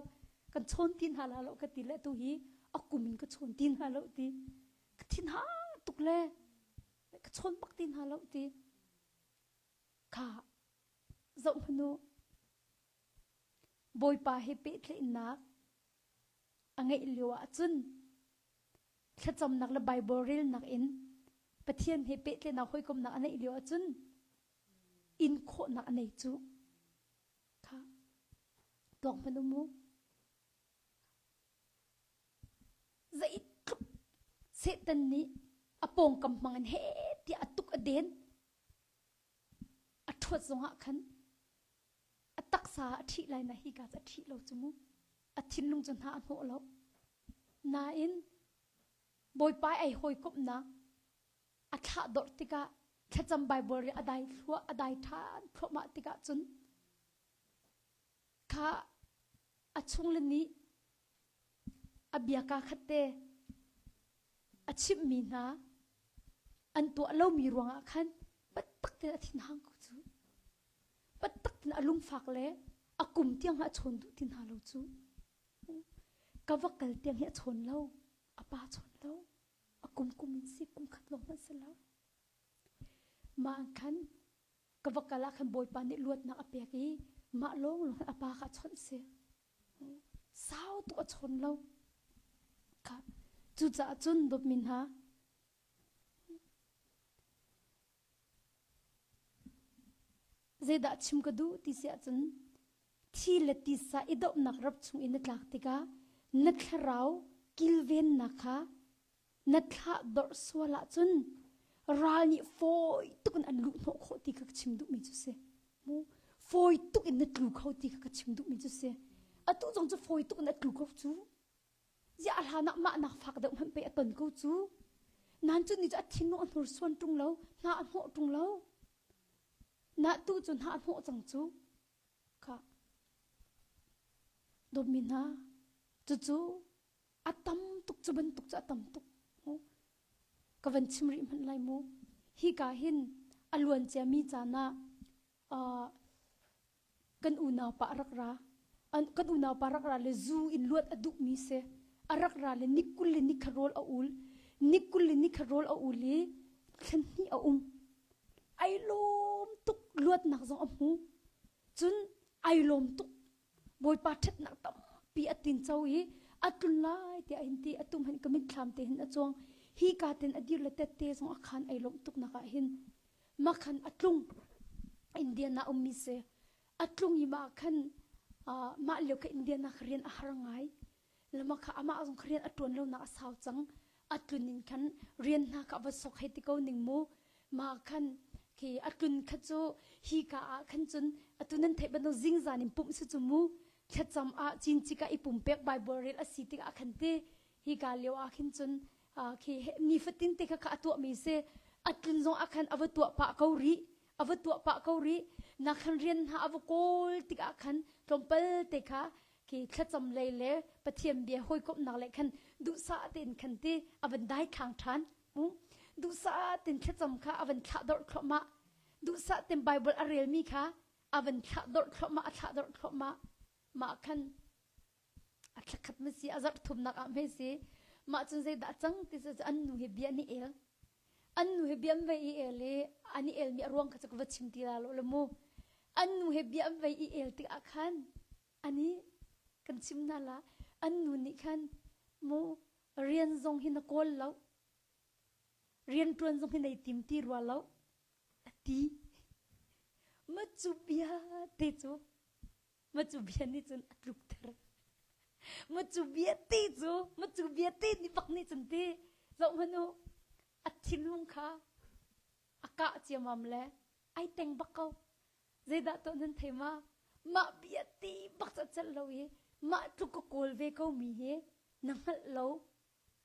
A: kan chawn ti hna la lo ka ti le tu hi a kum in ka chawn ti hna lo ti ka thinhang tuk le ka chawn bak ti hna lo ti kha zoh hmanu Bawipa he pehtlaihnak a ngeih lio ahcun thlacamnak le Baibal relnak in Pathian he pehtlaihnak hawikomnak a neih lio ahcun in khawhnak a nei cu kha tuak hmanh um u zeitluk Satan nih a pawngkam hmang in heh tiah a tuk a den a ṭhuat zongah khan a taksa a ṭhih lai na hi ka cu a ṭhih lo cu mu a thinlung cu hna a hnawh lo nain bawipa ei hawikomhnak a thlah dawrh tikah Thlacam Bible ri a dai thluah a dai ṭhan thluahmah tikah cun kha a chungle nih a bia kaa khat te a chimhmi hna an tuah lomi ruangah khan biatak tein a thinhang ko cu. Biatak tein a lungfak le a kum tiang a chawn duh ti hna lo cu. Ka va kal tiang hi a chawn lo, a pa chawn lo, a kum kum in si kum khat lawng hmanh si lo. Mah khan ka va kal ah khan Bawipa nih luatnak a pek i mah lawng lawng a pa kha chawnh si. Sau tuk a chawn lo. Kha cucaah cun dawtmi hna zeidah chim ka duh ti si ahcun thi le tisa i dohnak rap chung i na tlak tikah na thlarau kilvennak kha na thlah dorh sual ahcun ral nih fawi tuk in an luh hnawh khawh ti kha ka chim duhmi cu si. Mu fawi tuk in na tlu kho ti kha ka chim duhmi cu si. Atu zong cu fawi tuk in a tlu ko cu. Ziah a hlan ah mah nak fak deuh hmanh pei a ton ko cu. Nan cu ni cu a thinlung a hnursuan ṭung lo, hna a hnawh ṭung lo. Na tu cu hna a hnawh cang cu. Kha. Dawtmi hna, cucu a tam tuk cu bantuk cu a tam tuk ka van chim rih hmanh lai mu hi ka hin a luan ciami caan ah uh, kan unau pa rak ra kan unau pa rak ra le zu in luat a duh mi si a rak ra le nikul le nikha rawl a ul nikul le nikha rawl a ul i thlan hnih a um ai lawm tuk luatnak zong a hmu cun ai lawm tuk Bawipa ṭhatnak tampi a tinco i a tlun lai tiah hin ti atum hin ka mitthlam te hin a cuang hi ka ten a dir le tette zong a khan ai lawmh tuk nak ah hin makhan a tlung Indian ah ummi si a tlung i mah khan mah lio kha Indian ah rian a har ngai lama kha amah zong kha rian a ṭuan lonak a sau cang a tlun in khan rian hna kha va sok hei ti ko ning mu ma khan khi a tlun kha cu hi ka ah khan cun atu nan theih bantuk zingzan in pumh si cu mu thlacam ah cincik ah i pumpek bible rel a si tikah khan ti hi ka lio ah khin cun khi nifatin te kha kha a tuah mi si a tlun zong ah khan a va tuah pah ko rih a va tuah pah ko rih na khan rian hna a va kawl tikah khan tlawmpal te kha khi thlacam lei le Pathian bia hawikomhnak le khan duhsah tein khan ti a van dai thlang ṭhan duhsah tein thlacam kha a van thlah dorh thluahmah duhsah tein Bible a relmi kha a van thlah dorh thluahmah a thlah dorh thluahmah mah khan a thlakhat ma si a zarh thumnak ah hme si mah cun zeidah cang ti cu an nu he bia ni el an nu he bia an vei i el i an i elmi a ruang kha cu ka va chim ti la lo le mu an nu he bia an vei i el tikah khan ani kan chim na la an nu nih khan mu rian zong hi na kawl lo rian ṭuan zong hi nei tim ti rua lo a ti ma cu bia te cu ma cu bia nih cun a tluk ter ma cu bia te cu ma cu bia te ni bak nih cun ti zoh hmanh u a thinlung kha a kah ciamam le ai teng bak ko Zeidah tuah nan thei ma? Mah bia ti bak cu a celh lo i mah tluk ka kawl ve ko mi hi na hngalh lo.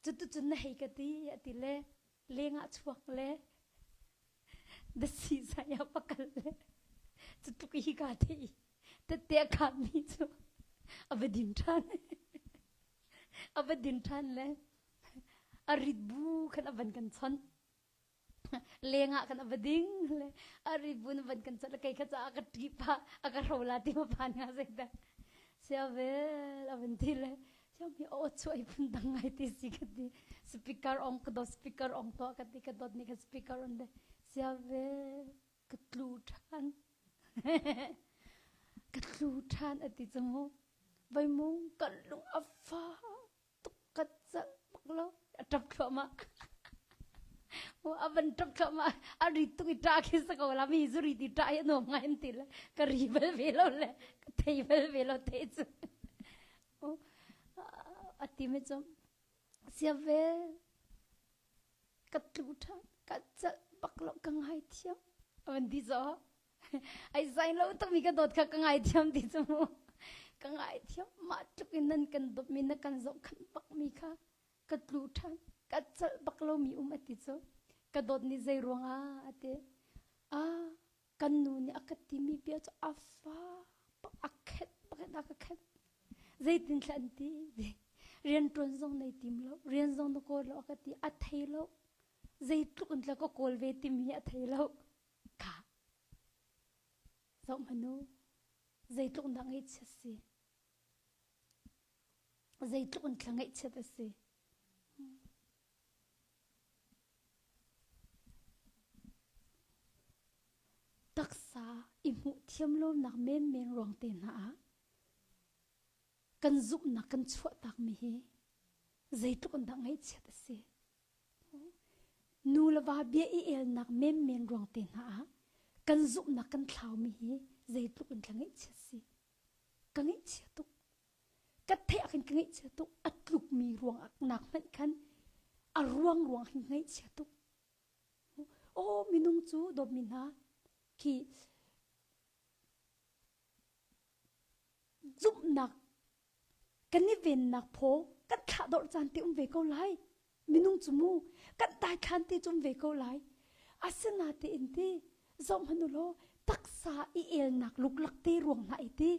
A: Cuticun na hei ka ti a ti le lengah chuak le dasi zai ah va kal le cu tluk hi ka thei tette a khan mi cu a va din ṭhan. A va din ṭhan le a rit bu khan a van kan chawnh. Lengah kan va ding le a ribun van kan chat kei kha ca a ka ṭi pah a ka hro la ti ma phan nga zeidah sia vel a van ti le sia mi aw chuah i phun dang ngai ti si ka ti speaker ong ka dot speaker ong to ka ti ka dot ni ka speaker on le sia vel ka tlu ṭhan ka tlu ṭhan a ti cu mu vai mung kan lung a fak tuk ka celh bak lo a ṭap thluahmah a van ṭap thluahmah a ri tuk i ṭah khi sa ko la mi zu ri ti ṭah hi a nuam ngai an ti le ka ri bal ve lo le ka thei bal ve lo te cu a ti mi cu sia ve ka tlu ṭhan ka celh bak lo ka ngai thiam a van ti zo Ai zai lo tukmi ka dawt kha ka ngaithiam ti cu mu. Ka ngaithiam mah tluk in nan kan dawtmi na kan zohkhanh bakmi kha ka tlu ṭhan. Ka celh bak lomi um a ti cu. Ka dawt nih zei ruangah a ti. Ah, kan nu nih a ka timi bia cu a fa a khet pakhat a ka khet. Zeitin thla an ti? Rian ṭuan zong nei tim lo, rian zong na kawl lo a ka ti, a thei lo. Zeitluk in tla ka kawl ve timi hi a thei lo. Kha. Zoh hmanh u. Zeitluk dah ngaihchiat si. Zeitluk in thla ngaihchiat a si. Taksa i hmuh thiam lonak menmen ruang te hna ah kan zumhnak kan chuahtakmi hi zeitluk in dah ngaihchiat a si. Nu le va bia i elnak menmen ruang te hna ah kan zumhnak kan thlaumi hi zeitluk in thla ngaihchiat si. Ka ngaihchia tuk. Ka theih ah khin ka ngaihchia tuk. A tlukmi ruang nak hmanh khan a ruang ruang hin ngaihchia tuk. Aw minung cu dawtmi hna khi zumhnak kan i vennak phaw kan thlahdorh caan te um ve ko lai. Minung cu mu kan daithlan te cu um ve ko lai. Asinatein ti zoh hmanh u law taksa i elnak luklak te ruang hna i ti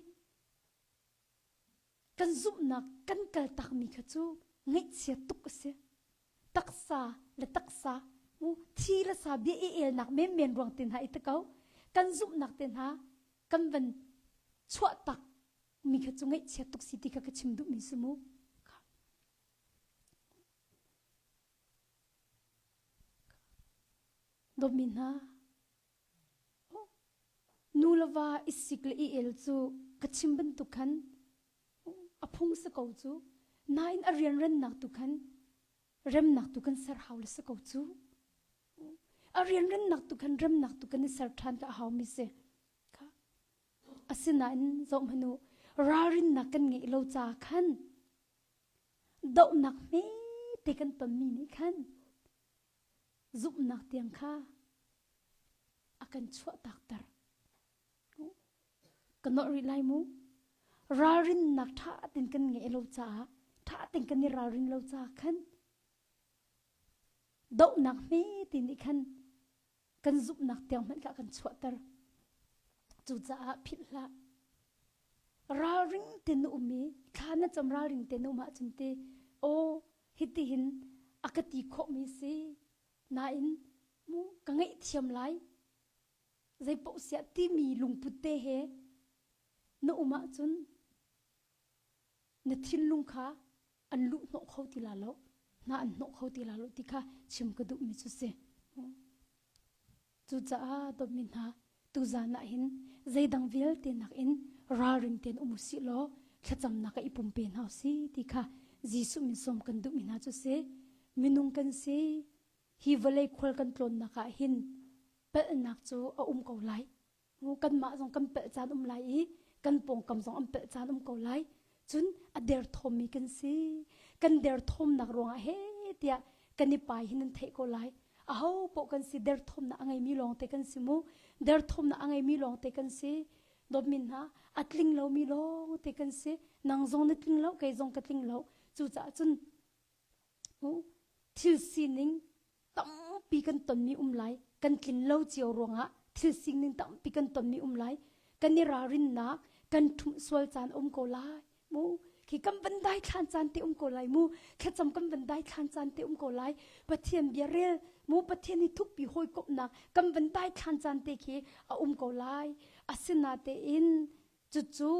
A: kan zumhnak kan kaltakmi kha cu ngaihchia tuk a si. Taksa le taksa mu thi le sa bia i elnak menmen ruang te hna i ti ko kan zumhnak te hna kan van chuah tak mi kha cu ngaihchia tuk si ti kha ka chim duhmi si mu. Dawtmi hna, nu le va i sik le i el cu ka chim bantuk khan a phung si ko cu. Nain a rianrennak tu khan remnak tu kan ser hau le si ko cu. A rianrennak tu khan remnak tu kan i ser ṭhan ka hau mi si. Asinain zoh hmanh u, ralrinnak kan ngeih lo ca khan dohnak hmete kan tonmi nih khan zumhnak tiang kha a kan chuahtakter. Ka nolh rih lai mu. Ralrinnak ṭha tein kan ngeih lo caah, ṭha tein kan i ralrin lo caah khan dohnak hmete nih khan kan zumhnak tiang hmanh kha kan chuahter. Cucaah philh hlah. Ralring te na um i thla na cam ralring te na um ahcun te aw hitihin a ka ti khawhmi si nain mu ka ngaihthiam lai zeipaoh siah timi lungput te he na um ahcun na thinlung kha an luh hnawh kho ti la lo hna an hnawh kho ti la lo ti kha chim ka duhmi cu si cucaah dawtmi hna tuzan ah hin zeidang vialte nakin ralring tein um usih law thlacamnak ah i pumpe hna usih ti kha Jesuh min sawm kan duhmi hna cu si minung kan si hi vawlei khual kan tlawnnak ah hin palhnak cu a um ko lai kanmah zong kan pelh caan um lai i kan pawngkam zong an pelh caan um ko lai cun a derthawmmi kan si kan derthawmnak ruangah he tiah kan i pai hin nan theih ko lai aho poh kan si derthawmnak a ngeimi lawngte kan si mu derthawmnak a ngeimi lawngte kan si dawtmin hna a tling lomi lawngte kan si nang zong na tling lo kei zong ka tling lo cucaah cun thil sining tampi kan tonmi um lai kan tlin lo cio ruangah thil sining tampi kan tonmi um lai kan i ralrinnak kan ṭhumh sual caan um ko lai mu khi kan van dai thlan caan te um ko lai mu thlacam kan van dai thlan caan te um ko lai pathian bia rel mu pathian hi thukpi hawikomhnak kan van dai thlan caan te khi a um ko lai asinatein Cucu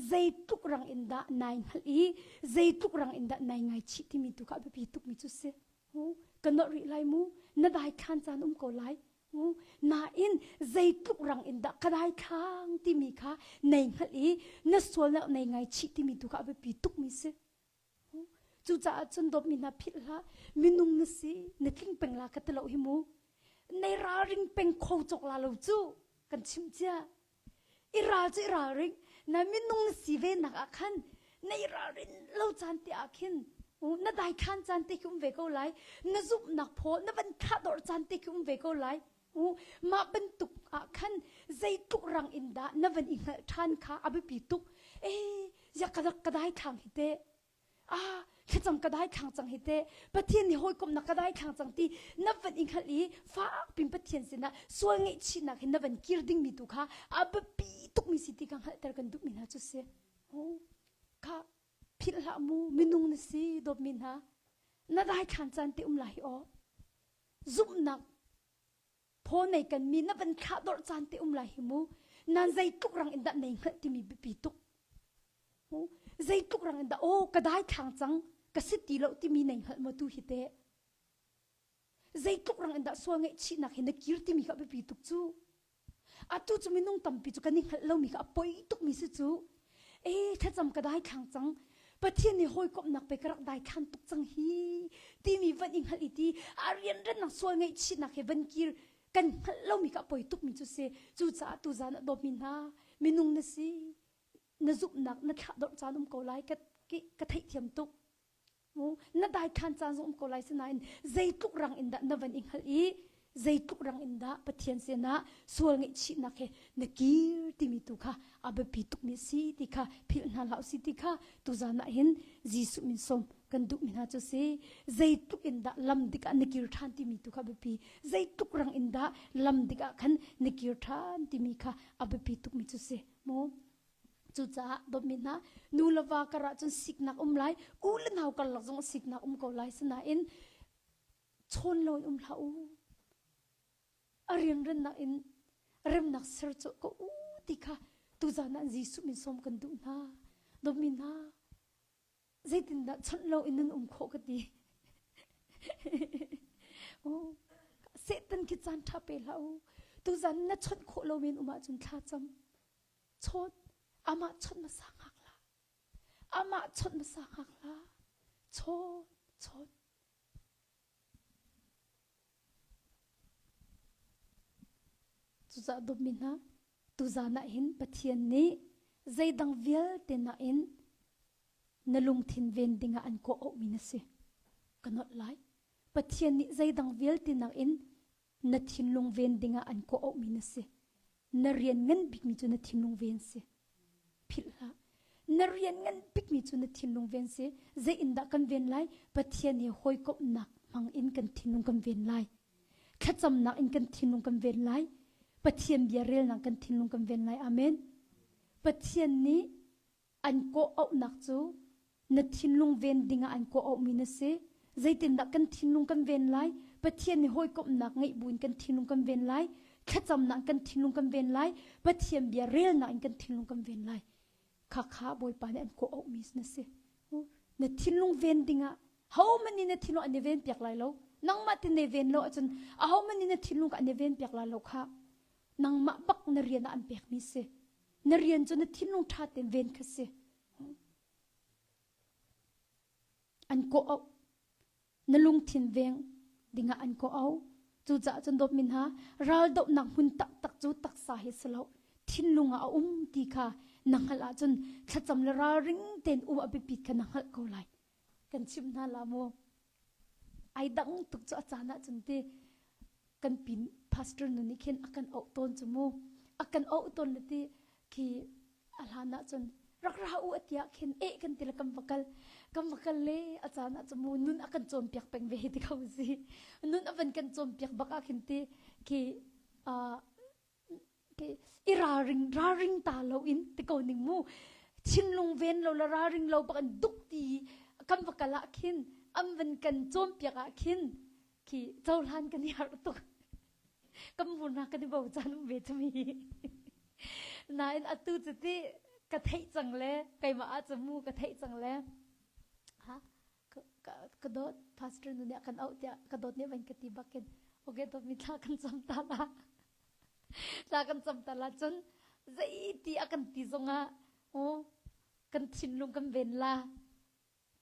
A: zeitluk rang in dah nai hngalh i zeitluk rang in dah nai ngaichih timi tu kha a biapi tukmi cu si. Ka nolh rih lai mu, na daithlan caan um ko lai. Nain zeitluk rang in dah ka daithlang timi kha nai hngalh i na sualnak nai ngaichih timi tu kha a biapi tukmi si. Cucaah cun dawtmi hna philh hlah, minung na si, na tling peng la ka ti lo hi mu. Nei ralring peng kho cawk la lo cu kan chimh cia. I ral cu i ralring, na minung na si ve nak ah khan na i ralrin lo caan te ah khin na daithlan caan te khi um ve ko lai na zumhnak phaw na van thlahdorh caan te khi um ve ko lai mah bantuk ah khan zeitluk rang in dah na van i hngalh ṭhan kha a biapi tuk e ya ka rak ka daithlang hi te ah. Thlacam ka dai thlang cang hi te Pathian nih hawikomhnak ka dai thlang cang ti na van i hngalh i fak pin Pathian sinah sual ngaihchihnak hin na van kir dingmi tu kha a biapi tukmi si ti kha hngalhter kan duhmi hna cu si. Kha philh hlah mu minung na si dawtmi hna na daithlan caan te um lai hi aw zumhnak phaw nei kan mi na van thlah dorh caan te um lai hi mu nan zeitluk rang in dah nei hngalh timi biapi tuk zeitluk rang in dah aw ka dai thlang cang ka si ti lo timi nei hngalh maw tu hi te Zeitluk rang in dah sual ngaihchihnak hi na kir timi kha a biapi tuk cu. Atu cu minung tampi cu kan i hngalh lomi kha a poi tukmi si cu. E thlacam ka dai thlang cang. Pathian nih hawikomhnak pe ka rak dai thlan tuk cang hi timi van i hngalh i ti a rianrannak sual ngaihchihnak he van kir kan hngalh lomi kha a poi tukmi cu si. Cucaah tuzaan ah dawtmi hna minung na si na zumhnak na thlahdorh caan um ko lai ka ka theihthiam tuk. Na daithlan caan zong um ko lai sinain zeitluk rang in dah na van i hngalh i zeitluk rang in dah Pathian sinah sual ngaihchihnak he na kir timi tu kha a biapi tukmi a si ti kha philh hna hlah usih ti kha tuzan ah hin Jesuh min sawm kan duhmi hna cu si zeitluk in dah lam dik ah na kir ṭhan timi tu kha biapi zeitluk rang in dah lam dik ah khan na kir ṭhan timi kha a biapi tukmi cu si mu Cucaah dawtmi hna, nu le va kar ahcun siknak um lai, u le nau karlak zong siknak um ko lai. Sinain chawn lo in um hlah u. A rianrennak in remnak ser cawh ko u ti kha tuzan ah Jesuh min sawm kan duh hna. Dawtmi hna, zeitindah chawnh lo in nan um khawh ka ti. oh, Satan khi caan ṭha pe hlah u. Tuzan na chawnh khawh lo men um ahcun thla cam. Chawt, amah chawnh hmasa hngak hlah. Amah chawnh hmasa hngak hlah. Chawn, chawn. Cucaah dawtmi hna, tuzan ah hin Pathian nih zeidang vialte nakin na lungthin ven dingah an kawh auhmi na si. Ka nolh lai. Pathian nih zeidang vialte nakin na thinlung ven dingah an kawh auhmi na si. Na rian ngan bikmi cu na thinlung ven si. Philh hlah. Na rian ngan bikmi cu na thinlung ven si. Zei in dah kan ven lai? Pathian he hawikomhnak hmang in kan thinlung kan ven lai. Thlacamnak in kan thinlung kan ven lai. Pathian bia relnak kan thinlung kan ven lai. Amen. Pathian nih an kawh auhnak cu na thinlung ven dingah an kawh auhmi na si. Zeitindah kan thinlung kan ven lai? Pathian nih hawikomhnak ngeih buin kan thinlung kan ven lai. Thlacamnak in kan thinlung kan ven lai. Pathian bia relnak in kan thinlung kan ven lai. Khakha Bawipa nih an kawh auhmi na si. Na thinlung ven dingah hohmanh nih na thinlung an i ven piak lai lo. Nangmah tin ne ven lo ahcun ahohmanh nih na thinlung an i ven piak lai lo kha. Nangmah bak na rian ah an pekmi si. Na rian cu na thinlung ṭha tein ven kha si. An kawh auh. Na lungthin veng dingah an kawh auh. Cucaah cun dawtmi hna, raldohnak hmun taktak cu taksa hi si lo, thinlung ah a um ti kha na hngalh ahcun thlacam le ralring tein um a biapit kha na hngalh ko lai. Kan chimh hna la mu. Ai dang tuk cu a caan ahcun ti kan pin pastor nu nih khin a kan auh tawn cu mu. A kan auh tawn le ti khi a hlan ahcun rak ra u atiah khin eh kan ti le kan va kal kan va kal le a caan ah cu mu nun a kan cawnpiak peng ve ti kho si nun a van kan cawnpiak bak ah khin ti khi i ralring ralring ta lo in ti ko ning mu thinlung ven lo le ralring lo bak in duk ti kan va kal ah khin an van kan cawnpiak ah khin khi cohlan kan i harh tuk kan hmurnak kan i bochan um ve chumi nain atu cu ti ka theih cang le keimah ah cu mu ka theih cang le ha ka dawt pastor nu nih kan auh tiah ka dawt nih van ka ti bakin okay dawt mi thla kan cam ta la thla kan cam ta la cun zei ti a kan ti zongah oh kan thinlung kan ven la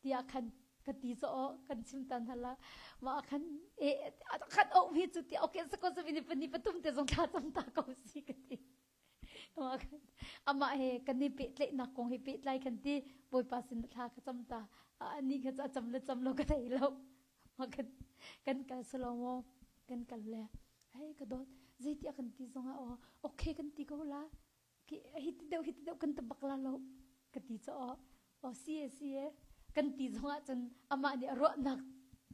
A: tiah khan ka ti cu aw kan chim tan hala mah khan e khan oh hi cu ti okay sako sa ni pani pathum te zong thla cam ta ko si ka ti mah khan amah he kan i pehtlaihnak kong he pehtlai khan ti bawipa sin thla ka cam ta ani kha a cam le cam lo ka thei lo mah kan kan kal salo mo kan kal le hei ka dawt zeiti a kan ti zong ah aw okay kan ti ko la Hiti deuh hiti deuh kan ta bak la lo ka ti caw aw si e si e. Kan ti zong ahcun amah nih a ruahnak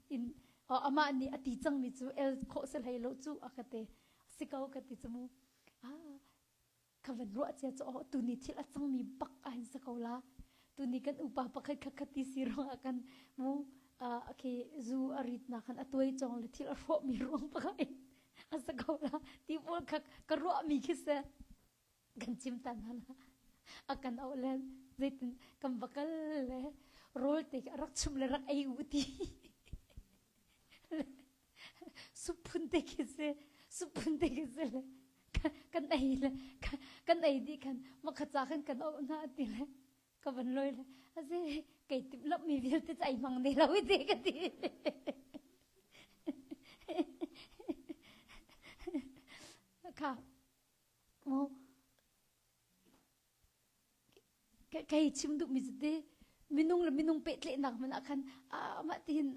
A: in amah nih a ti cangmi cu el khawh si hlei lo cu a ka ti. Si ko ka ti cu mu. Ah, ka van ruah cia cu oh tuni thil a cangmi bak ah hin si ko la. Tuni kan upa pakhat kha kha ti si ruangah kan mu okay zu a rit nak khan a tuai cong le thil a hrawhmi ruang pakhat in a si ko la. Ti pawl kha ka ruahmi khi si. Kan chim ta hna la. A kan auh le zeitin kan va kal le rawl te a rak chum le rak ei u ti. Sup phun te khi si. Sup phun te khi si le kan ei le kan ei dih khan makha ca khan kan auh hna ti le ka van loi le aze kei tim lap mi vialte ca ai hmang ne lo i te ka ti. Kha Kei chim duhmi cu ti minung le minung pehtlaihnak hmanh ah khan mah tihin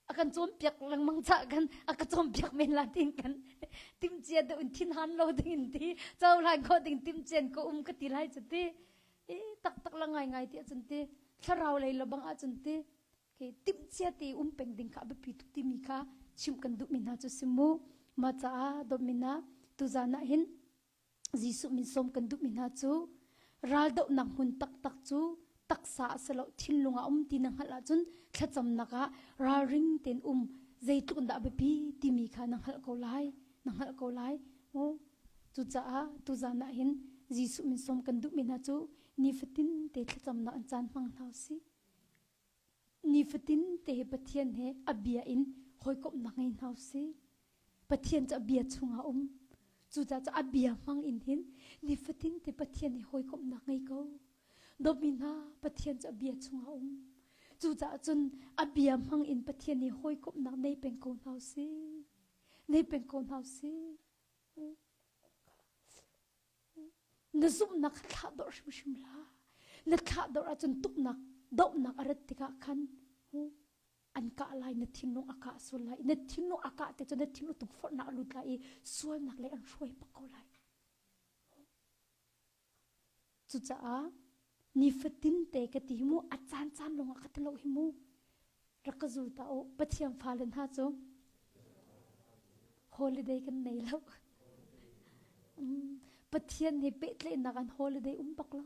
A: a kan cawnpiak lengmang caah khan a ka cawnpiak men la tiin kan timhcia deuh in thinhan lo ding in ti cohlan khawh ding timhcian ka um ka ti lai cu ti i taktak la ngaingai ti ahcun ti thlarau lei lobang ahcun ti ke timhcia te um peng ding kha a biapi tuk timi kha chimh kan duhmi hna cu si mu. Mah caah dawtmi hna tuzan ah hin Jesuh min sawm kan duhmi hna cu raldohnak hmun taktak cu taksa a si lo thinlung ah um ti na hngalh ahcun thlacamnak ah ralring tein um zeitluk in dah a biapi timi kha na hngalh ko lai na hngalh ko lai. Cucaah tuzan ah hin Jesuh min sawm kan duhmi hna cu nifatin te thlacamnak an caan hmang hna usih. Nifatin te hi Pathian he a bia in hawikomhnak ngei hna usih. Pathian cu a bia chungah um. Cucaah cu a bia hmang in hin nifatin te Pathian he hawikomhnak ngei ko. Dawtmi hna, Pathian cu a bia chungah um. Cucaah cun a bia hmang in Pathian he hawikomhnak nei peng ko hna usih. Nei peng ko hna usih. Na zumhnak kha thlah dawrh hrimhrim hlah. Na thlah dawrh ahcun tuknak, dohnak a rat tikah khan an kah lai, na thinlung a kah sual lai. Na thinlung a kah tik cu na thinlung tukforhnak a lut lai i sualnak lei an hruai bak ko lai. Cucaah nifatin te ka ti hi mu, a caan caan lawngah ka ti lo hi mu. Rak ka zul ta u. Pathian fale hna cu holiday kan nei lo. Pathian he pehtlaihnak an holiday um bak lo.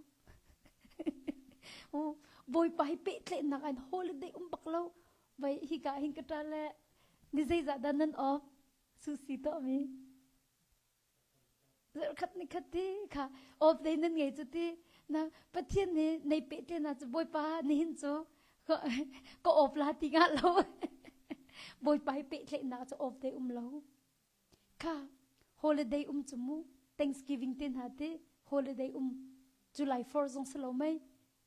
A: Bawipa he pehtlaihnak an holiday um bak lo. Vai hika hin ka ṭa le ni zeizah dah nan off? Susi to mi. Zarhkhat ni khat ti kha off day nan ngei cu ti na Pathian nih nei pe te na cu Bawipa nihin cu ka off la ti nga lo. Bawipa hi pehtlaihnak cu off day um lo. Kha holiday um cu mu Thanksgiving te hna ti holiday um July 4 zong si lo mei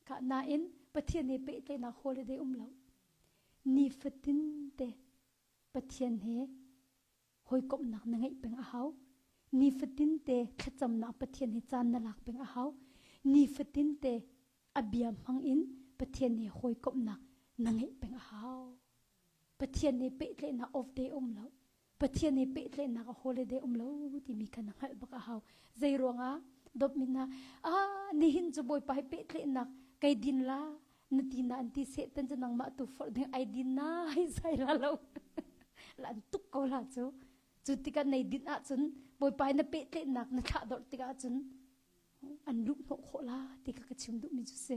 A: kha nain Pathian he pehtlaihnak holiday um lo. Nifatin te Pathian he hawikomhnak na ngeih peng a hau. Nifatin te thlacamnak Pathian he caan na lak peng a hau. Nifatin te a bia hmang in Pathian he hawikomhnak na ngeih peng a hau. Pathian he pehtlaihnak off day um lo. Pathian he pehtlaihnak a holiday um lo timi kha na hngalh bak a hau. Zei ruangah dawtmi hna ah nihin cu Bawipa he pehtlaihnak kai din la na ti na an ti sehtan cu nangmah tu forh ding ai din na hei sai la lo la an tuk ko la cu cu tikah nei din ahcun bawipa na pehtlaihnak na thlah dawrh tikah cun an luh hnawh khawh la ti kha ka chim duhmi cu si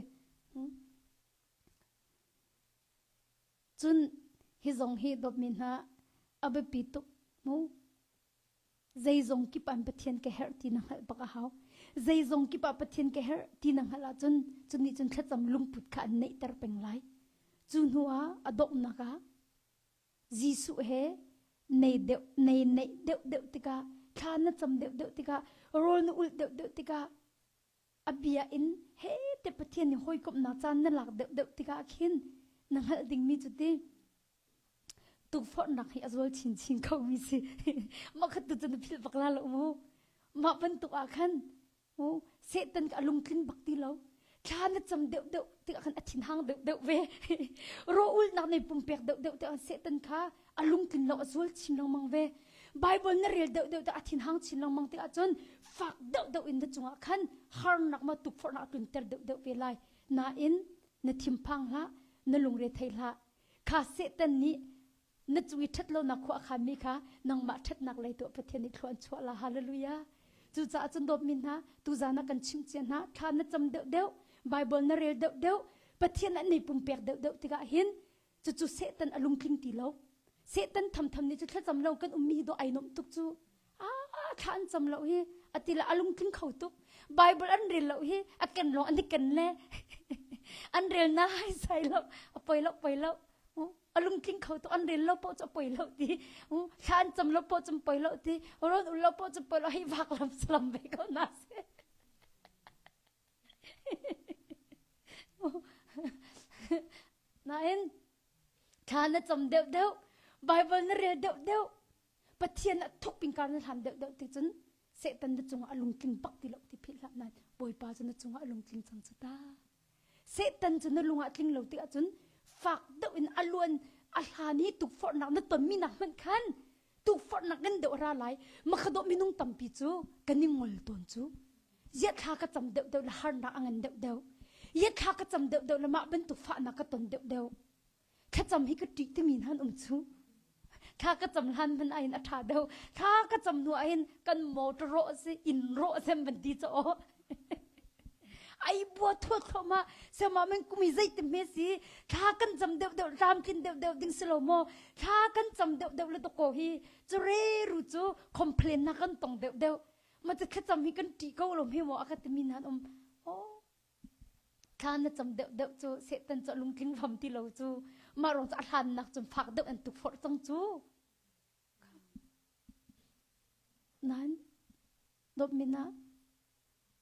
A: cun hi zong hi dawtmi hna a biapi tuk mu Zeizong kip ah Pathian ka herh ti na hngalh bak a hau. Zeizong kip ah Pathian ka herh ti na hngalh ahcun cu nih cun thlacam lungput kha an neihter peng lai. Cu hnu ah a donghnak ah Jesuh he nei deuh nei neih deuh deuh tikah thla na cam deuh deuh tikah rawl na ulh deuh deuh tikah a bia in he te Pathian nih hawikomhnak caan na lak deuh deuh tikah khin na hngalh dingmi cu ti tukforhnak hi a zual chinchin ko mi si. Mah kha tu cu na philh bak la lo mu. Mah bantuk ah khan mu Satan ka lungtlin bak ti lo. Thla na cam deuh deuh tikah khan a thinhang deuh deuh ve. Rawulnak nei pumpek deuh deuh tikah Satan kha a lungtlin lo a zual chin lengmang ve. Bible na rel deuh deuh tikah a thinhang chin lengmang tikah cun fak deuh deuh in na cungah khan harnak ma tukforhnak a tlunter deuh deuh ve lai. Nain. Na thinphang hlah, na lungre thei hlah. Kha Satan nih na cung i ṭhatlonak khua a khanmi kha nangmah ṭhatnak lei tuah Pathian nih thlua an chuah la. Hallelujah. Cucaah cun dawtmi hna, tuzan ah kan chimh cia hna, thla na cam deuhdeuh, Bible na rel deuhdeuh, Pathian an nei pumpek deuhdeuh tikah hin cucu Satan a lungtling ti lo. Satan thamtham nih cu thlacam lo kan ummi hi dawh ai nuamh tuk cu. Ah, thla an cam lo hi ati le a lungtling kho tuk. Bible an rel lo hi a ken lawng an i ken le an rel na hai sai lo a poi lo poi lo a lungtling kho tuk an rel lo poh cu a poi lo ti thla an cam lo poh cu poi lo ti ron ul lo poh cu poi lo hei vak lam salam ve ko na se Nain thla na cam deuhdeuh, Bible na rel deuhdeuh, Pathian ah thuk pingkar na hlan deuhdeuh ti cun Satan na cungah a lungtling bak ti lo ti philh hlah nain Bawipa cu na cungah a lungtling cang cu ta. Satan cu na lung ah tling lo ti ahcun fak deuh in a luan a hlan i tukforhnak na tonmi nak hmanh khan tukforhnak ngan deuh a ra lai makhadawh minung tampi cu kan i ngol tawn cu ziah thla ka cam deuhdeuh le harnak a ngan deuhdeuh ziah thla ka cam deuhdeuh le mah bantuk fahnak ka ton deuhdeuh thlacam hi ka ṭih timi hna an um cu thla ka cam hlan hmanh ahhin a ṭha deuh thla ka cam hnu ahhin kan motor rawh si inn rawh sem van ti cu aw ai bua thuat thluahmah sema men kumi zei te hme si thla kan cam deuh deuh tlamtlin deuh deuh ding si lo maw thla kan cam deuh deuh le to ko hi cu re ru cu complain na kan tong deuh deuh ma cu thlacam hi kan ṭih ko lo hme maw a ka timi nan um oh thla na cam deuh deuh cu Satan cu lungtling vam ti lo cu mah rong cu a hlannak cun fak deuh an tukforh cang cu nan dawtmin ah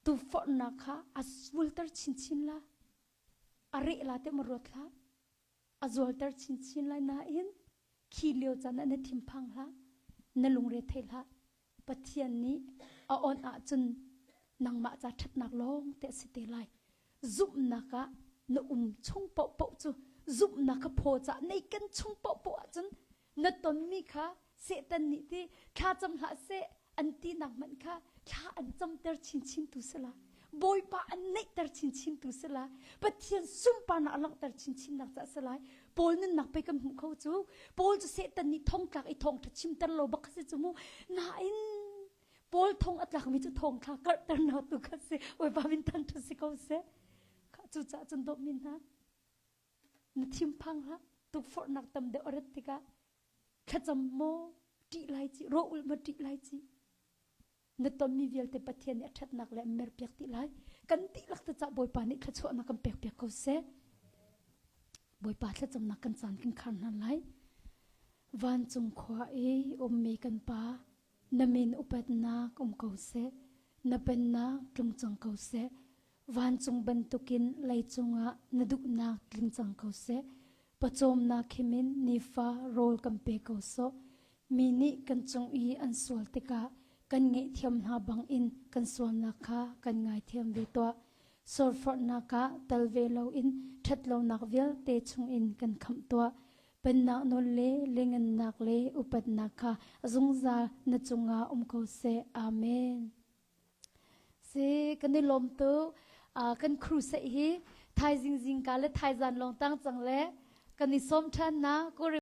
A: tukforhnak kha a sulter chinchin la a reh la te ma ruat hlah a zualter chinchin lai nain khi lio caan ah na thinphang hlah na lungre thei hlah Pathian nih a on ahcun nangmah ca ṭhatnak lawng te a si te lai zumhnak ah na um chung paohpaoh cu zumhnak kha phaw cah nei kan chung paohpaoh ahcun na tonmi kha Satan nih ti thla cam hlah seh an tinak hmanh kha thla an camter chinchin tu si la Bawipa an neihter chinchin tu si la Pathian sunparnak a langhter chinchin nak ca si lai Paul nunnak pe kan hmuh kho cu Paul cu Satan nih thongtlak i thawngṭha chimter lo bak si cu mu nain Paul thong a tlakmi cu thawngthla karhternak tu kha si Bawipa min thangṭhat si ko seh cucaah cun dawtmi hna na thinphang hlah tukforhnak tam deuh a rat tikah thlacam maw ṭih lai ci rawh ulh maw ṭih lai ci na tonmi vialte Pathian nih a ṭhatnak le merpiak ti lai kan dihlak te cah Bawipa nih thluachuahnak kan pekpiak ko seh Bawipa thlacamnak kan caan kan khar hna lai vancung khua i ummi kan pa na min upatnak um ko seh na pennak tlung cang ko seh Vancung bantukin leicung ah na duhnak tling cang ko seh. Pawcawmnak himin nifa rawl kan pe ko sawh. Mi nih kan cung i an sual tikah kan ngaihthiam hna bangin kan sualnak kha kan ngaithiam ve tuah. Sualforhnak ah tal ve loin ṭhatlonak vialte chungin kan khamh tuah. Pennak nawl le lengannak le upatnak kha zungzal na cungah um ko seh. Amen. Si kan i lawm tuk. Uh, kan crusade hi thaizing zingka le thaizan lawng tang cang le kan i sawm ṭhan na.